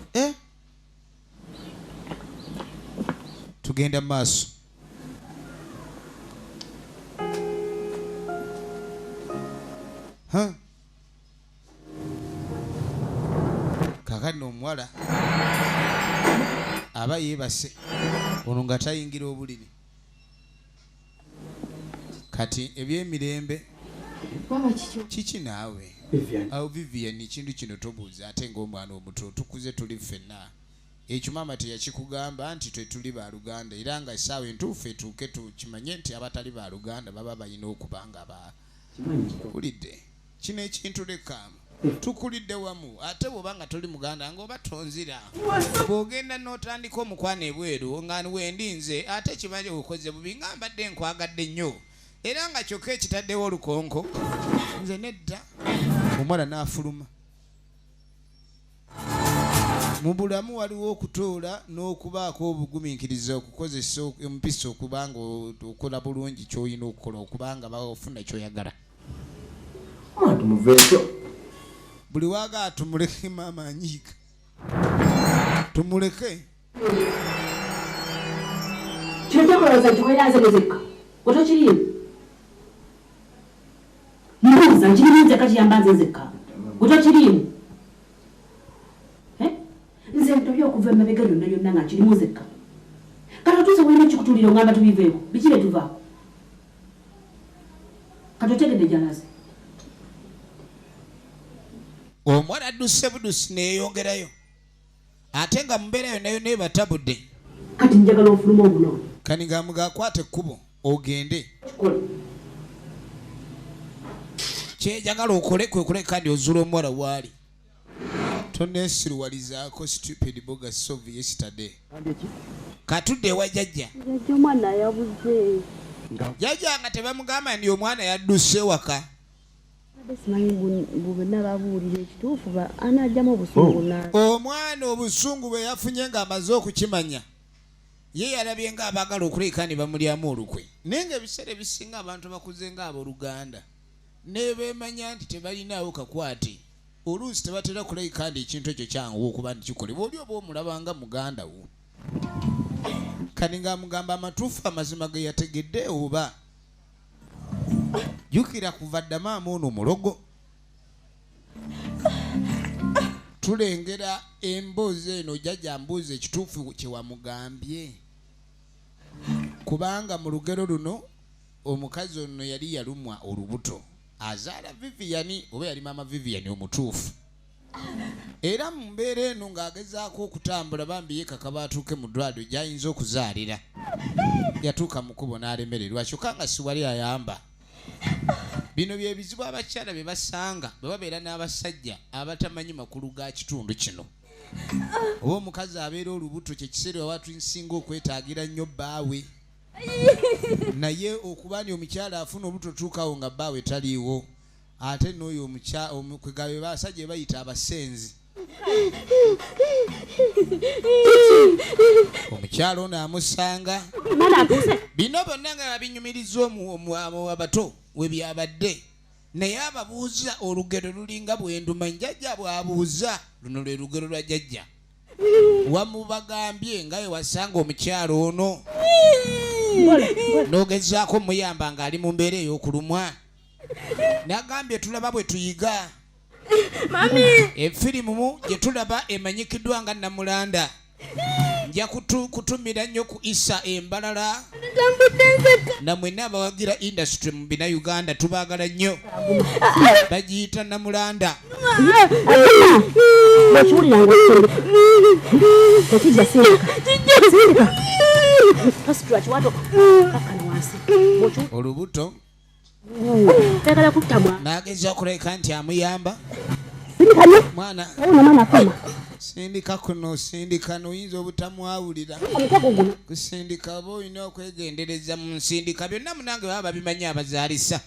Tugenda mu maaso. Kaakati omuwala aba yeebase ono nga tayingira obuliri. Kati ebyemirembe kiki naawe? Awo Vivian ekintu kino tobuuza ate ng'omwana omuto tukuze tuli ffenna. Ekyo maama teyakikugamba nti tetuli baluganda era nga essaawa entuufu etuuke tukimanye nti abatali baluganda baba balina okuba nga bakulidde. Kino ekintu lekaamu. Tukulidde wamu ate bw'oba nga toli muganda ng'oba tonzira. Bw'ogenda n'otandika omukwano ebweru nga wendi nze ate kibaje okoze bubi nga mbadde nkwagadde nnyo era nga kyokka ekitaddewo olukonko nze nedda. Omuwala n'afuluma. Mu bulamu waliwo okutoola n'okubaako obugumiikiriza okukozesa empisa okuba nga okola bulungi ky'olina okukola okuba nga bafuna ky'oyagala. Buli waaga tumuleke maama anyiiga. Tumuleke. Kino kyokulowooza nti obeera nze nzekka. Gwe tokiriimu. Mbuuza nkirimu nzekka kiyamba nze nzekka. Gwe tokiriimu. Nze ntobye okuva emabega yonna yonna nga nkirimu nzekka. Kati otuuse olina ekikutuulira ongamba tubiveeko. Biki bye tuvaako? Kati otegedde gy'alaze. Omuwala adduse budusi neeyongerayo ate nga mu mbeera yonna yonna ebatabudde. Kati njagala ofulume obuno. Kati nga mugakwata ekkubo ogende. Kyenjagala okole kwe kuleka ndi ozuula omuwala waali. Toneesiruwalizaako stupid bogus of yesterday. Katudde ewa jjajja. Jjajja omwana yabuze. Jjajja nga tebamugamba nti omwana yadduse waka. Omwana obusungu bwe yafunye ng'amaze okukimanya ye yalabye ng'abaagala okuleka ne bamulyamu olukwe. Naye ng'ebiseera ebisinga abantu bakuze ng'abooluganda ne beemanya nti tebalinaawo kakwate oluusi tebatera kulabika nti ekintu ekyo kyangu okuba nti kikolebwa oli oba omulabanga muganda wo. Kati ng'amugamba amatuufu amazima ge yategedde oba jjukira kuva dda maama ono mulogo. Tulengera emboozi eno jjajja mbuuza ekituufu kye wamugambye. Kubanga mu lugero luno omukazi ono yali yalumwa olubuto azaala Vivian oba yali maama Vivian omutuufu. Era mu mbeera eno ng'agezaako okutambula bambi ye kakaba atuuke mu ddwaliro gy'ayinza okuzaalira. Yatuuka mu kkubo n'alemererwa kyokka nga si wali ayamba. Bino bye bizibu abakyala bye basanga bwe babeera n'abasajja abatamanyi makulu ga kitundu kino. Oba omukazi abeera olubuto kye kiseera watusinga okwetaagira nnyo bbaawe. Naye okuba ni omukyala afuna olubuto tuukawo nga bbaawe taliiwo, ate n'oyo kwegabe basajja bayita abasenzi. Omukyala ono amusanga bino bonna nga babinyumiriza abato we byabadde, naye ababuuza olugero lulinga bwenduma. Njajja bw'abuuza luno lwe lugero lwa jjajja. Wamubagambye nga we wasanga omukyala ono n'ogezaako muyamba ng'ali mu mbeera ey'okulumwa. Nagambye tulaba bwe tuyiga. Efirimu gye tulaba emanyikiddwa nga Namulanda. Nja kutumira nnyo ku Isa Embalala namwenna abawagira industry mu bina Uganda tubaagala nnyo. Bagiyita Namulanda. Olubuto n'ageza okuleka nti amuyamba. Mwana sindika kuno, sindika noyinza obutamwawulira. Kusindika oba olina okwegendereza mu nsindika byonna munange baba babimanyi abazaalisa.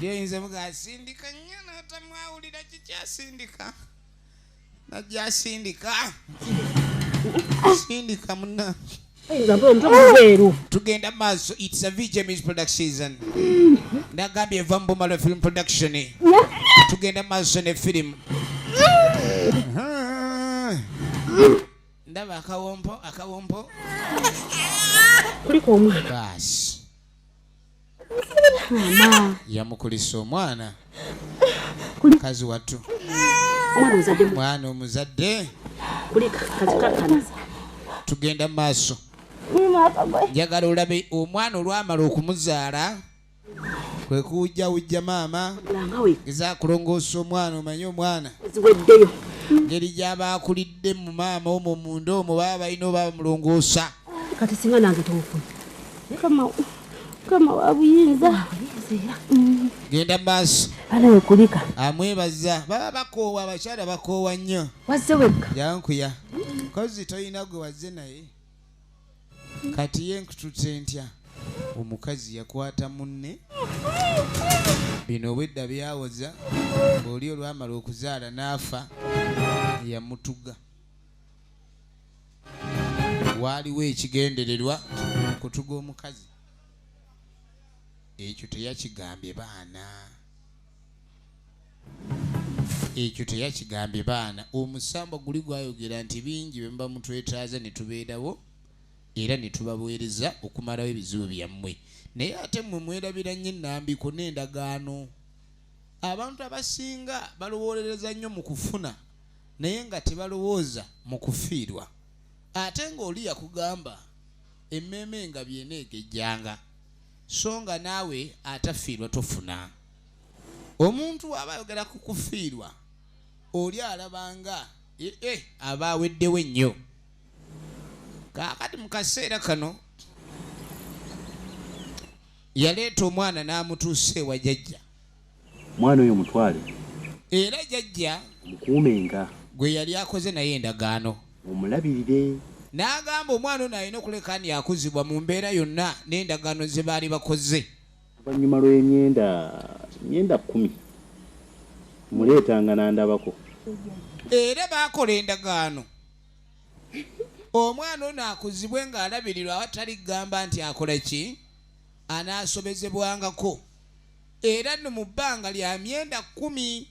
Lyoyinza muga sindika nnyo n'otamwawulira kikyasindika najja asindika sindika munna. Tugenda maaso. It's a VJ Music Production. Nagambye eva mu Bumalo Film Production. Tugenda maaso ne firimu. Ndaba akawompo akawompo kuliko omwana. Baasi yamukulisa omwana kazi wattu mwana omuzadde. Tugenda maaso. Njagala olabe omwana olwamala okumuzaala kwe kuwujjawujja maama geza kulongoosa omwana. Omanye omwana ngeri gy'aba akulidde mu maama omwo munda omwo baba balina oba bamulongoosa. Kati singa nange tonfuna. Kama wa buyinza. Genda maaso. Kulika. Amwebaza baba bakoowa, abakyala bakoowa nnyo. Wazze wekka. Jankuya kozi toyina gwe wazze naye. Kati ye nkutute ntya. Omukazi yakwata munne. Bino obwedda byawoza ng'oli olwamala okuzaala n'afa yamutuga. Waaliwo ekigendererwa kutuga omukazi. Ekyo teyakigambye baana. Ekyo teyakigambye baana. Omusamba guli gwayogera nti bingi bye muba mutwetaaza ne tubeerawo era ne tubaweereza okumalawo ebizibu byammwe. Naye ate mmwe mwerabira nnyo ennambiko n'endagaano. Abantu abasinga balowoolereza nnyo mu kufuna naye nga tebalowooza mu kufiirwa. Ate ng'oli yakugamba emmeeme nga byeneegejjanga, so nga naawe atafiirwa tofuna. Omuntu aba ayogera ku kufiirwa oli alabanga aba aweddewo ennyo. Kaakati mu kaseera kano yaleeta omwana n'amutuusa ewa jjajja. Mwana oyo mutwale. Era jjajja mukuumenga gwe yali akoze naye endagaano. Omulabirire. N'agamba omwana ono alina okuleka nti akuzibwa mu mbeera yonna n'endagaano ze baali bakoze. Oluvannyuma lw'emyenda 10 muleetanga n'andabako. Era baakola endagaano. Omwana ono akuzibwe ng'alabirirwa awatali kugamba nti akola ki, anaasobezebwangako. Era nno mu bbanga lya myenda 10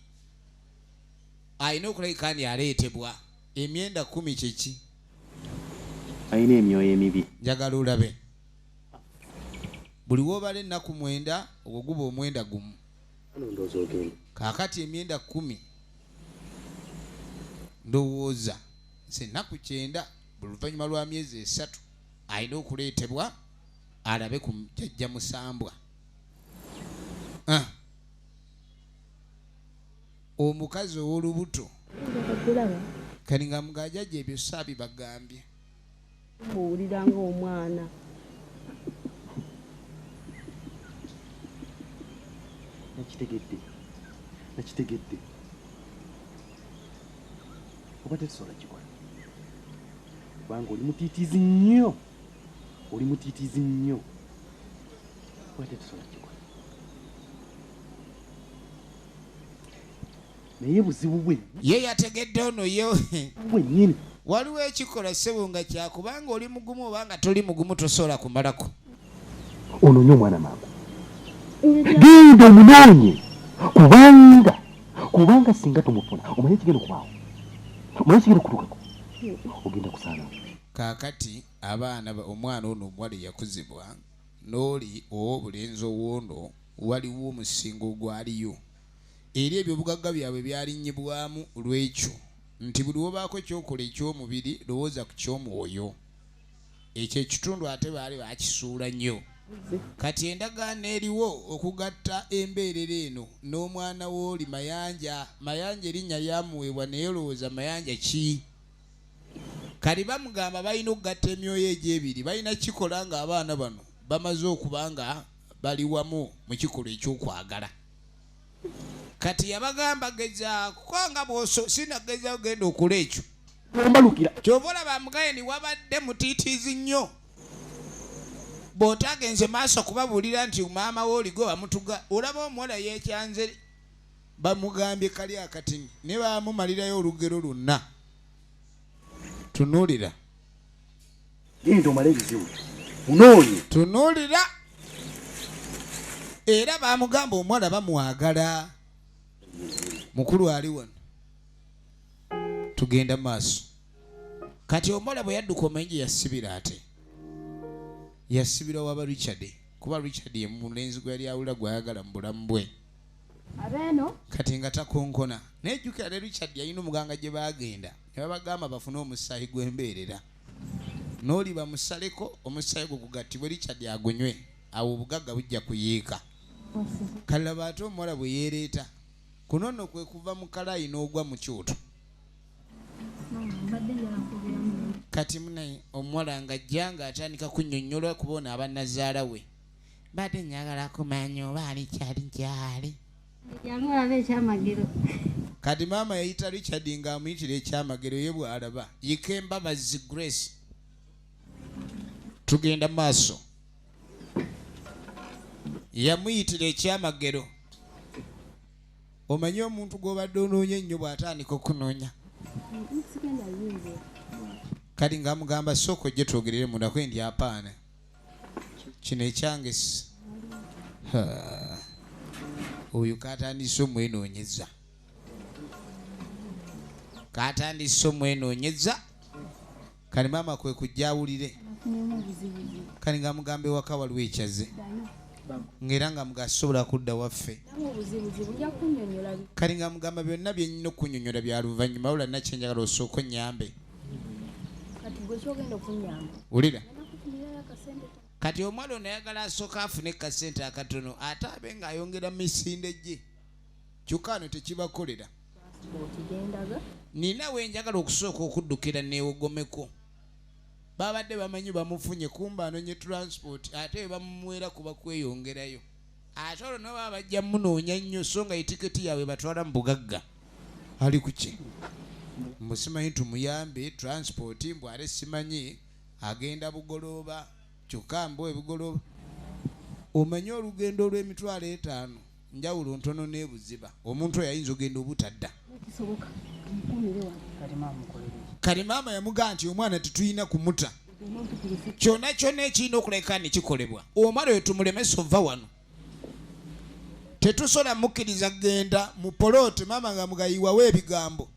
alina okulabika nti aleetebwa. Emyenda 10 kyeki? Alina emyoyo emibi. Njagala olabe. Buli w'obala ennaku 9 ogwo guba omwenda 1. Kaakati emyenda 10 ndowooza nze ennaku 9 buli luvannyuma lwa myezi 3 alina okuleetebwa alabe ku jjajja Musambwa. Omukazi ow'olubuto kali nga mugajjajja ebyo saabibagambye. Mbuulira ng'omwana. Nakitegedde. Oba tetusobola kikola. Kubanga oli mutiitiizi nnyo. Oli mutiitiizi nnyo. Oba tetusobola kikola. Naye buzibu bwe Ye yategedde ono ye bwennyini. Waliwo ekikola ssebo nga kyakubanga oli mugumu obanga toli mugumu tosobola kumalako. Onoonye omwana mangu. Genda omunoonye kubanga singa tomufuna omanye ekigenda okubaawo, omanye ekigenda okutuukako, ogenda kusaanawo. Kaakati abaana omwana ono omuwala eyakuzibwa n'oli ow'obulenzi owoono waliwo omusingo ogwaliyo era ebyobugagga byabwe byalinnyibwamu lw'ekyo nti buli wobaako ekyokola eky'omubiri lowooza ku ky'omwoyo. Ekyo ekitundu ate baali bakisuula nnyo. Kati endagaano eriwo okugatta embeerera eno n'omwana w'oli Mayanja. Mayanja erinnya lyamuweebwa naye olowooza Mayanja ki? Kati bamugamba balina okugatta emyoyo egyo ebiri, balina kikola ng'abaana bano bamaze okuba nga bali wamu mu kikolwa eky'okwagala. Kati yabagamba gezaako nga bw'oso sinagezaako genda okola ekyo. Ky'ova olaba mugaye ni wabadde mutiitiizi nnyo. Bw'otagenze maaso kubabuulira nti maama we oligo bamutuga, olaba omuwala yeekyanze bamugambye kali akatini ne bamumalirayo olugero lwonna. Tunuulira. Genda omale ebizibu. Munoonye. Tunuulira. Era bamugamba omuwala bamwagala. Mukulu ali wano. Tugenda maaso. Kati omuwala bwe yadduka omanyi yasibira ate. Yasibira waba Richard. Kuba Richard ye mulenzi gwe yali awulira gw'ayagala mu bulamu bwe. Abeeno. Kati nga takonkona. Naye jjukira ne Richard yalina omuganga gye baagenda. Ne babagamba bafune omusaayi gw'embeerera. N'oli bamusaleko omusaayi gwo gugattibwe Richard agunywe. Awo obugagga bujja kuyiika. Kalaba ate omuwala bwe yeereeta. Kuno nno kwe kuva mu kalayi n'ogwa mu kyoto. Kati munaye omuwala ng'ajja ng'atandika kunnyonnyola kuba ono aba nnazaala we. Mbadde njagala kumanya oba ali kyali gy'ali. Kati maama yayita Richard ng'amuyitira ekyamagero ye bw'alaba. Yika Embabazi Grace. Tugenda maaso. Yamuyitira ekyamagero. Omanyi omuntu gw'obadde onoonya ennyo bw'atandika okunoonya. Kati ng'amugamba sooka ojje twogerere munda kwe ndi apaana. Kino ekyange oyo katandise omwenoonyeza. Katandise omwenoonyeza. Kati maama kwe kujja awulire. Kati ng'amugamba ewaka waliwo ekyaze. Ng'era nga mugasobola kudda waffe. Kati ng'amugamba byonna bye nnina okunnyonnyola bya luvannyuma wabula nakye njagala osooke onnyambe. Wulira. Kati omwala ono ayagala asooke afune kasente akatono ate abe ng'ayongera misinde gye. Kyokka wano tekibakolera. Nina we njagala okusooka okuddukira neewogomeko. Babadde bamanyi bamufunye kumba anonye transport ate bamuwera kuba kweyongerayo. Ate olwo nabo bajja munoonya nnyo so nga etiketi yaabwe batwala mu bugagga. Ali ku ki? Mbu simanyi tumuyambe transport mbu ate simanyi agenda Bugolooba kyokka mbu ebugolooba. Omanyi olugendo olw'emitwalo 5 njawulo ntono n'ebuziba. Omuntu oyo ayinza ogenda obutadda. Kati maama yamugamba nti omwana tetulina kumuta. Kyonna kyonna ekirina okuleka ne kikolebwa. Omwana oyo tumulemese ova wano. Tetusobola mukkiriza kugenda mu poloote maama nga mugayiwawo ebigambo.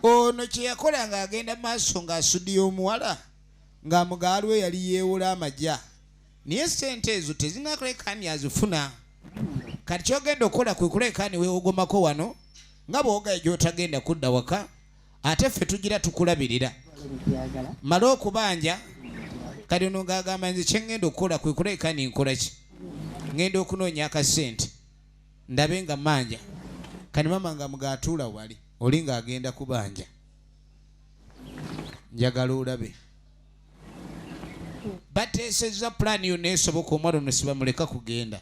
Ono kye yakola ng'agenda maaso ng'asudiya omuwala ng'amugaalwe yali yeewola amagya. Naye ssente ezo tezinakuleka ni azifuna. Kati ky'ogenda okukola kwe kuleka ni weewogomako wano nga bw'ogaye gy'otagenda kudda waka ate ffe tugira tukulabirira. Male okubanja kati ono ng'agamba nze kye ŋŋenda okukola kwe kuleka ni nkola ki? Ŋŋenda okunoonya akasente ndabe nga mmanja. Kati maama nga mugaatuula wali oli ng'agenda kubanja. Njagala olabe. Bateesezza pulaani yonna esoboka omwala ono sibamuleka kugenda.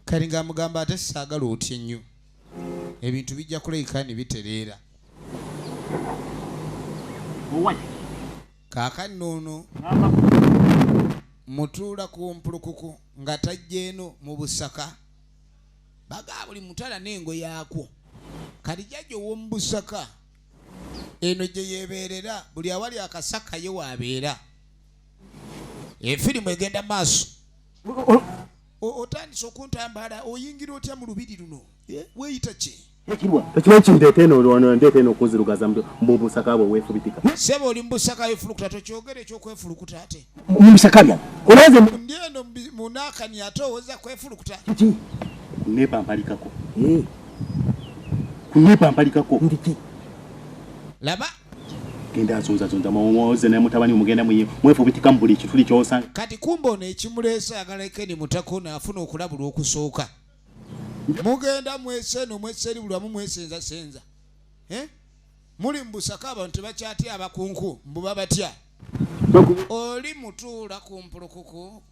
Kati ng'amugamba ate saagala otye nnyo. Ebintu bijja kulabika ne bitereera. Kaakano ono mutuula ku mpulukuku nga tajja eno mu Busaka. Baga buli mutala n'engo yaakwo. Kati jjajja ow'omu Busaka eno gye yeebeerera, buli awali akasaka ye waabeera. Efirimu egenda maaso. Otandise okuntambala, oyingira otya mu lubiri luno? Weeyita ki? Tokimanyi kindeeta eno, ndeeta eno okunzirugaza mu Busaka bwe weefubitika. Ssebo oli mu Busaka weefulukuta, tokyogera eky'okwefulukuta ate. Mu Busaka byange. Olanze ndi eno munaakani ate owoza kwefulukuta. Kiki? Neepampalikako. Neepampalikako. Ndiki. Laba. Genda azunzazunza muwoze ne mutabani mugenda mwefubitika mu buli kituli ky'osanga. Kati kumbe ono ekimuleese ayagala Ken Mutako n'afuna okulabulwa okusooka. Mugenda mwese eno mwese eri buli wamu mwesenzasenza. Muli mu Busaka abantu tebakyatya abakunku mbu babatya. Oli mutuula ku mpulukuku.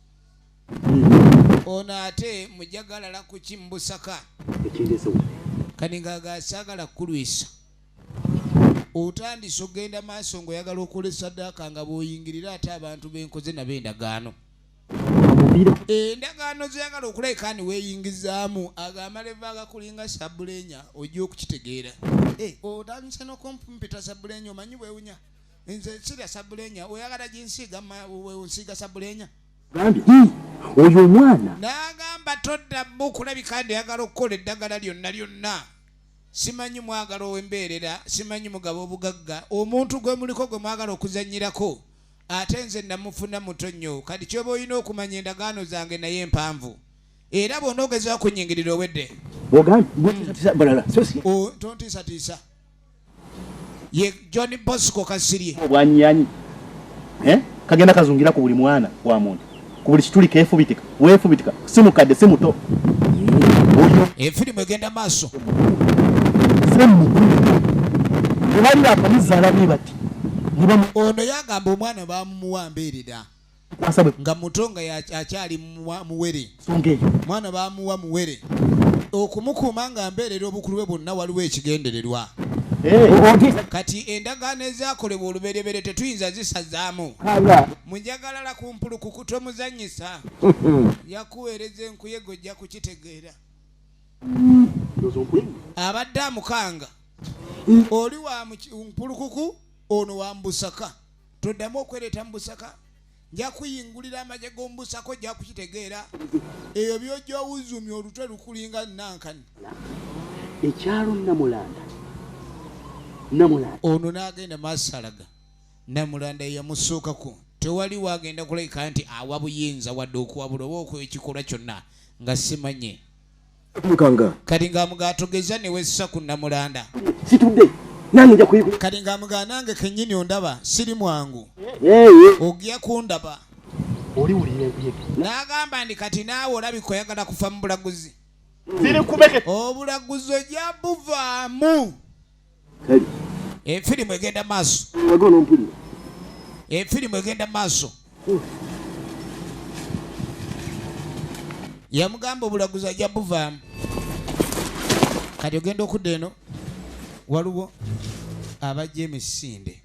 Ono ate mujagalala ku ki mu Busaka. Kati nga saagala kukulwisa. Otandise okugenda maaso ng'oyagala okola saddaaka nga bw'oyingirira ate abantu b'enkoze nabo endagaano. Endagaano z'oyagala okulabika ni weeyingizaamu ago amaleva agakulinga sabbulenya ojja okukitegeera. Otandise n'okumpita sabbulenya omanyi bwewunya. Nze sirya sabbulenya, oyagala ginsiiga nsiiga sabbulenya. Oyo omwana. N'agamba toddamu okulabika ndi oyagala okukola eddagala lyonna lyonna. Simanyi mwagala ow'embeerera, simanyi mugabo obugagga, omuntu gwe muliko gwe mwagala okuzannyirako, ate nze namufuna muto nnyo. Kati ky'oba olina okumanya endagaano zange naye mpanvu. Era bw'onoogezaako kunnyingirira owedde. Tontiisatiisa. Ye John Bosco Kasirye. Obwanyanyi. Kagenda kazungira ku buli mwana wa muntu. Ku buli kituli keefubitika, weefubitika, si mukadde si muto. Efirimu egenda maaso. Ono yagamba omwana baamumuwa mbeerera nga muto nga akyali muwere. Mwana baamuwa muwere. Okumukuuma nga mbeerera obukulu bwe bwonna waliwo ekigendererwa. Kati endagaano ezaakolebwa olubereberye tetuyinza zisazaamu. Mujagalala ku mpulukuku tomuzannyisa. Yakuweereza enkuyege ojja kukitegeera. Abadde amukanga. Oli wa mpulukuku ono wa Mbusaka. Toddamu okwereeta mu Busaka. Nja kuyingulira amagye g'omu Busaka ojja kukitegeera. Ebyo by'ojja owuzumya olutwe lukulinga nankani. Ekyalo Namulanda. Namulanda. Ono n'agenda maasalaga. Namulanda yamusookako. Tewali wagenda kulabika nti awa buyinza wadde okuwabula oba ekikolwa kyonna nga simanye. Kati ng'amugaatogeza ne wessa ku Namulanda. Situdde. Nange nja kuyiga. Kati ng'amugaa nange kennyini ondaba siri mwangu. Ojja kundaba. Oli wulira enkuyege. N'agamba nti kati naawe olabika oyagala kufa mu bulaguzi. Obulaguzi ojja buvaamu. Efirimu egenda maaso. Efirimu egenda maaso. Yamugamba obulaguzi ajja buvaamu. Kati ogenda okudda eno waliwo abajja emisinde.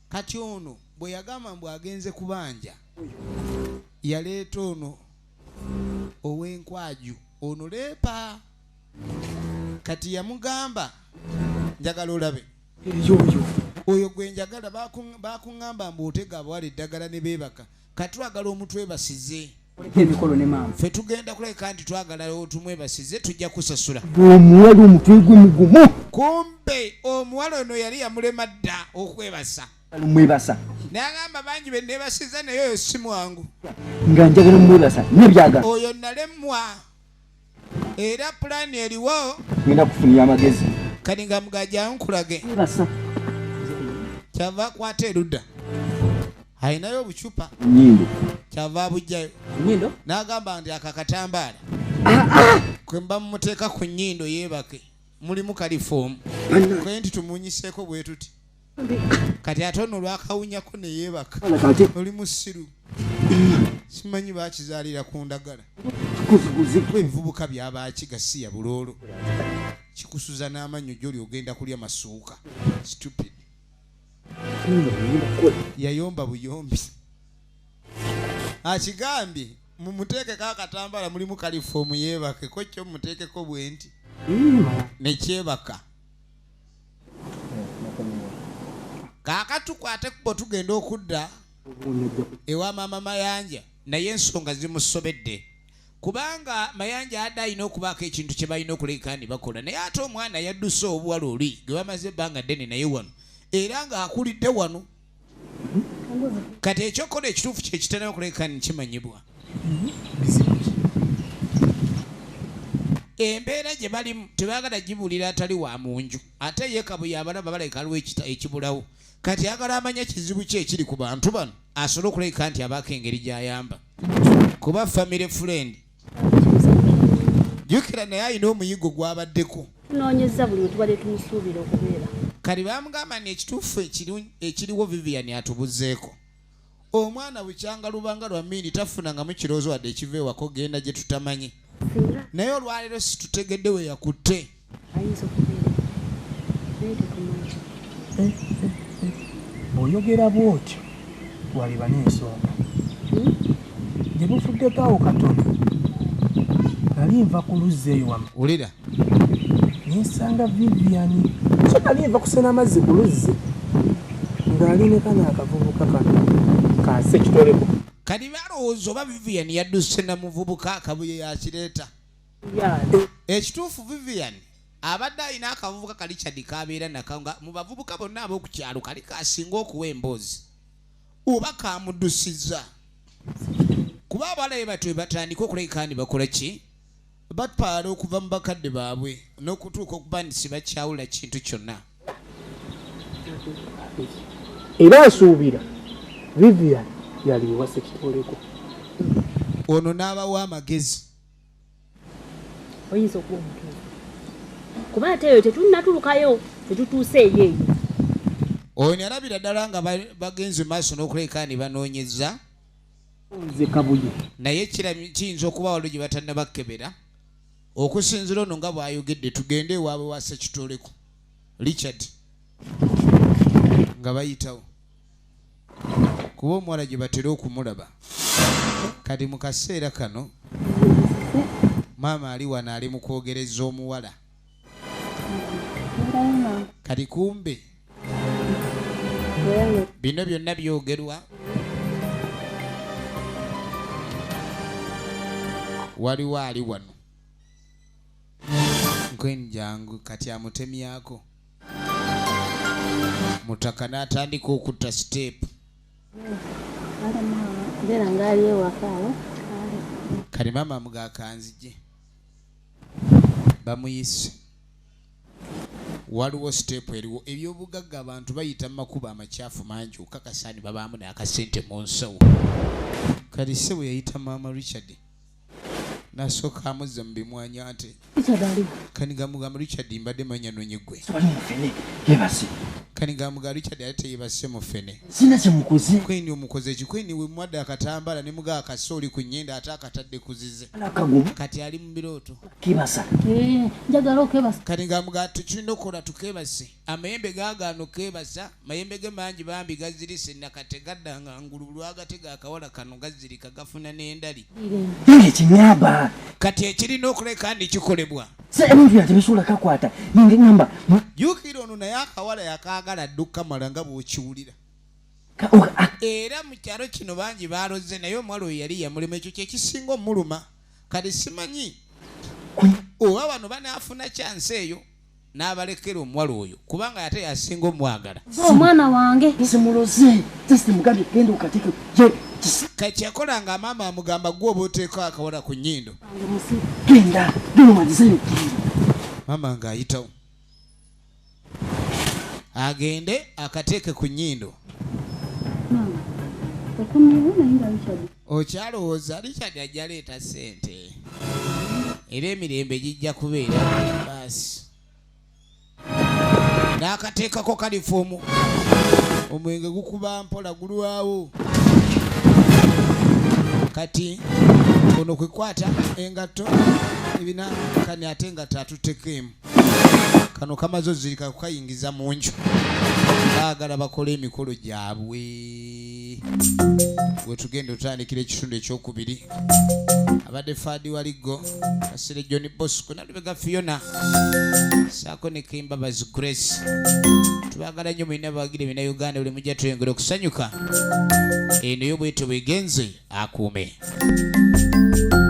Kati ono bwe yagamba mbu agenze kubanja yaleeta ono ow'enkwaju ono leepa. Kati yamugamba njagala olabe oyo gwe njagala bakuŋŋamba mbu otega abawala eddagala ne beebaka. Kati twagala omutwebasize. Ffe tugenda kulabika nti twagala otumwebasize tujja kusasula. Omuwala omutwe gwe mugumu. Kumbe omuwala ono yali yamulema dda okwebasa. Mwebasa. N'agamba bangi be neebasiza naye oyo si mwangu. Nga njagala mwebasa nebyagala. Oyo nalemwa. Era pulaani eriwo. Ngenda kufunira amagezi. Kati nga mugajja nkulage. Mwebasa. Kyava akwata erudda. Alinayo obucupa. Nnyindo. Kyava abujjayo. Nnyindo? N'agamba nti aka katambaala. Kwe mba mumuteeka ku nnyindo yeebake. Mulimu kalifoomu. Kwe nti tumunyiseeko bwe tuti. Kati ate ono lwakawunyako ne yeebaka. Oli musiru. Simanyi baakizaalira ku ndagala. Ebivubuka byabaaki gasiya buloolo. Kikusuza n'amannyo gy'oli ogenda kulya masuuka. Stupid. Yayomba buyombi. Akigambye mumuteekeko akatambala mulimu kalifoomu yeebake ko kyo mumuteekeko bwe nti nekyebaka. Kaakati tukwate kubo tugenda okudda ewa maama Mayanja, naye ensonga zimusobedde kubanga Mayanja adde alina okubaako ekintu kye balina okuleka ni bakola, naye ate omwana yadduse obuwala oli gwe bamaze ebbanga ddene naye wano era ng'akulidde wano. Kati ekyokukola ekituufu kye kitera okuleka ni kimanyibwa. Embeera gye balimu tebaagala gibuulira atali wa mu nju, ate ye Kabuye abalaba balabika waliwo ekibulawo. Kati ayagala amanye kizibu ki ekiri ku bantu bano asobole okulabika nti abaako engeri gy'ayamba kuba family friend. Jjukira naye alina omuyigo gw'abaddeko. Tunoonyezza buli we tubadde tumusuubira okubeera. Kati bamugamba nti ekituufu ekiriwo Vivian atubuzeeko. Omwana bukyanga lubanga lwa mmindi tafunangamu kirowoozo wadde ekiva ewaka genda gye tutamanyi. Naye olwaleero situtegedde we yakutte. Ayinza okubeera naye tetumanyi. Bw'oyogera bw'otyo waliba n'ensonga. Gye buvuddeko awo katono nali nva ku luzzi eyo wamma. Wulira. Ne nsanga Vivian. So nali nva kusena amazzi ku luzzi ng'ali ne kano akavubuka kano ka Ssekitoleko. Kati balowooza oba Vivian yadduse na muvubuka Kabuye yakireeta. Ekituufu Vivian abadde alina akavubuka ka Richard k'abeera nako nga mu bavubuka bonna ab'oku kyalo kali kasinga okuwa emboozi oba kamuddusizza. Kuba abalabe batyo batandika okulabika nti bakola ki? Batwala okuva mu bakadde baabwe n'okutuuka okuba nti sibakyawula kintu kyonna. Era nsuubira Vivian yali ewa Ssekitoleko. Ono n'abawa amagezi. Oyinza okuba omutuufu kuba ate eyo tetunnatuukayo, tetutuuse eyo eyo. Ono yalabira ddala nga bagenze maaso n'okulabika nti banoonyeza. Nze Kabuye. Naye kiyinza okuba waliwo gye batannabakebera. Okusinziira ono nga bw'ayogedde tugende ewaabwe wa Ssekitoleko Richard nga bayitawo kuba omuwala gye batera okumulaba. Kati mu kaseera kano maama ali wano ali mu kwogereza omuwala. Kati kumbe bino byonna byogerwa waliwo ali wano nkwenjangu kati amutemyako mutaka n'atandika okutta siteepu. Kati maama amugakanzije bamuyise. Waliwo siteepu eriwo ebyobugagga abantu bayita mu makubo amakyafu mangi okukakasa nti babaamu n'akasente mu nsawo. Kati ssebo yayita maama Richard n'asooka amuzza mu bimwanya nti kani gamugamba Richard mbadde manya nonye ggwe. Kani gamugamba Richard ate teyebase mu ffene. Sina kye mukoze. Kweni omukoze ki? Kweni we mwadde akatambala ne mugaa akase oli ku nnyenda ate akatadde ku zize. Kati ali mu birooto. Kebasa. Njagala okebasa. Kati ng'amugaa tukirina okukola tukebase. Amayembe gaagaana okebasa, mayembe ge mangi bambi gazirise nakate gadda nga ngulu lwagatega akawala kano gazirika gafuna n'endali. Nange kinyamba. Kati ekirina okuleka ndi kikolebwa. Se ebintu byange tebisobola kakwata. Ninge ngamba. Jjukira ono naye akawala yakaagala dda okukamala nga bw'okiwulira. Era mu kyalo kino bangi baaloze naye omuwala oyo yali yamulema ekyo kye kisinga omuluma. Kati simanyi oba bano banaafuna kyansi eyo n'abalekera omuwala oyo kubanga ate yasinga omwagala. Omwana wange. Simuloze. Just mugambye genda okateke. Kati yakola nga maama amugamba gwe oba oteeka akawala ku nnyindo. Genda, genda omalizeyo. Maama ng'ayitawo. Agende akateeke ku nnyindo. Okyalowooza Richard ajja leeta ssente era emirembe gijja kubeera baasi. N'akateekako kalifoomu omwenge gukuba mpola gulwawo. Kati ono kwekwata engatto ebina kani ate engatto atutteko emu. Kano kamaze ozirika kukayingiza mu nju, baagala bakole emikolo gyabwe. Wetugenda otandikira ekitundu ekyokubiri. Abadde Faadi Waliggo Kasire John Bosco Nalubega Fiona saako ne Kembabazi Grace. Tubagala nnyo mulina bagira bina Uganda buli mujja tweyongera okusanyuka. Eno yo bwetyo bwegenze akuume.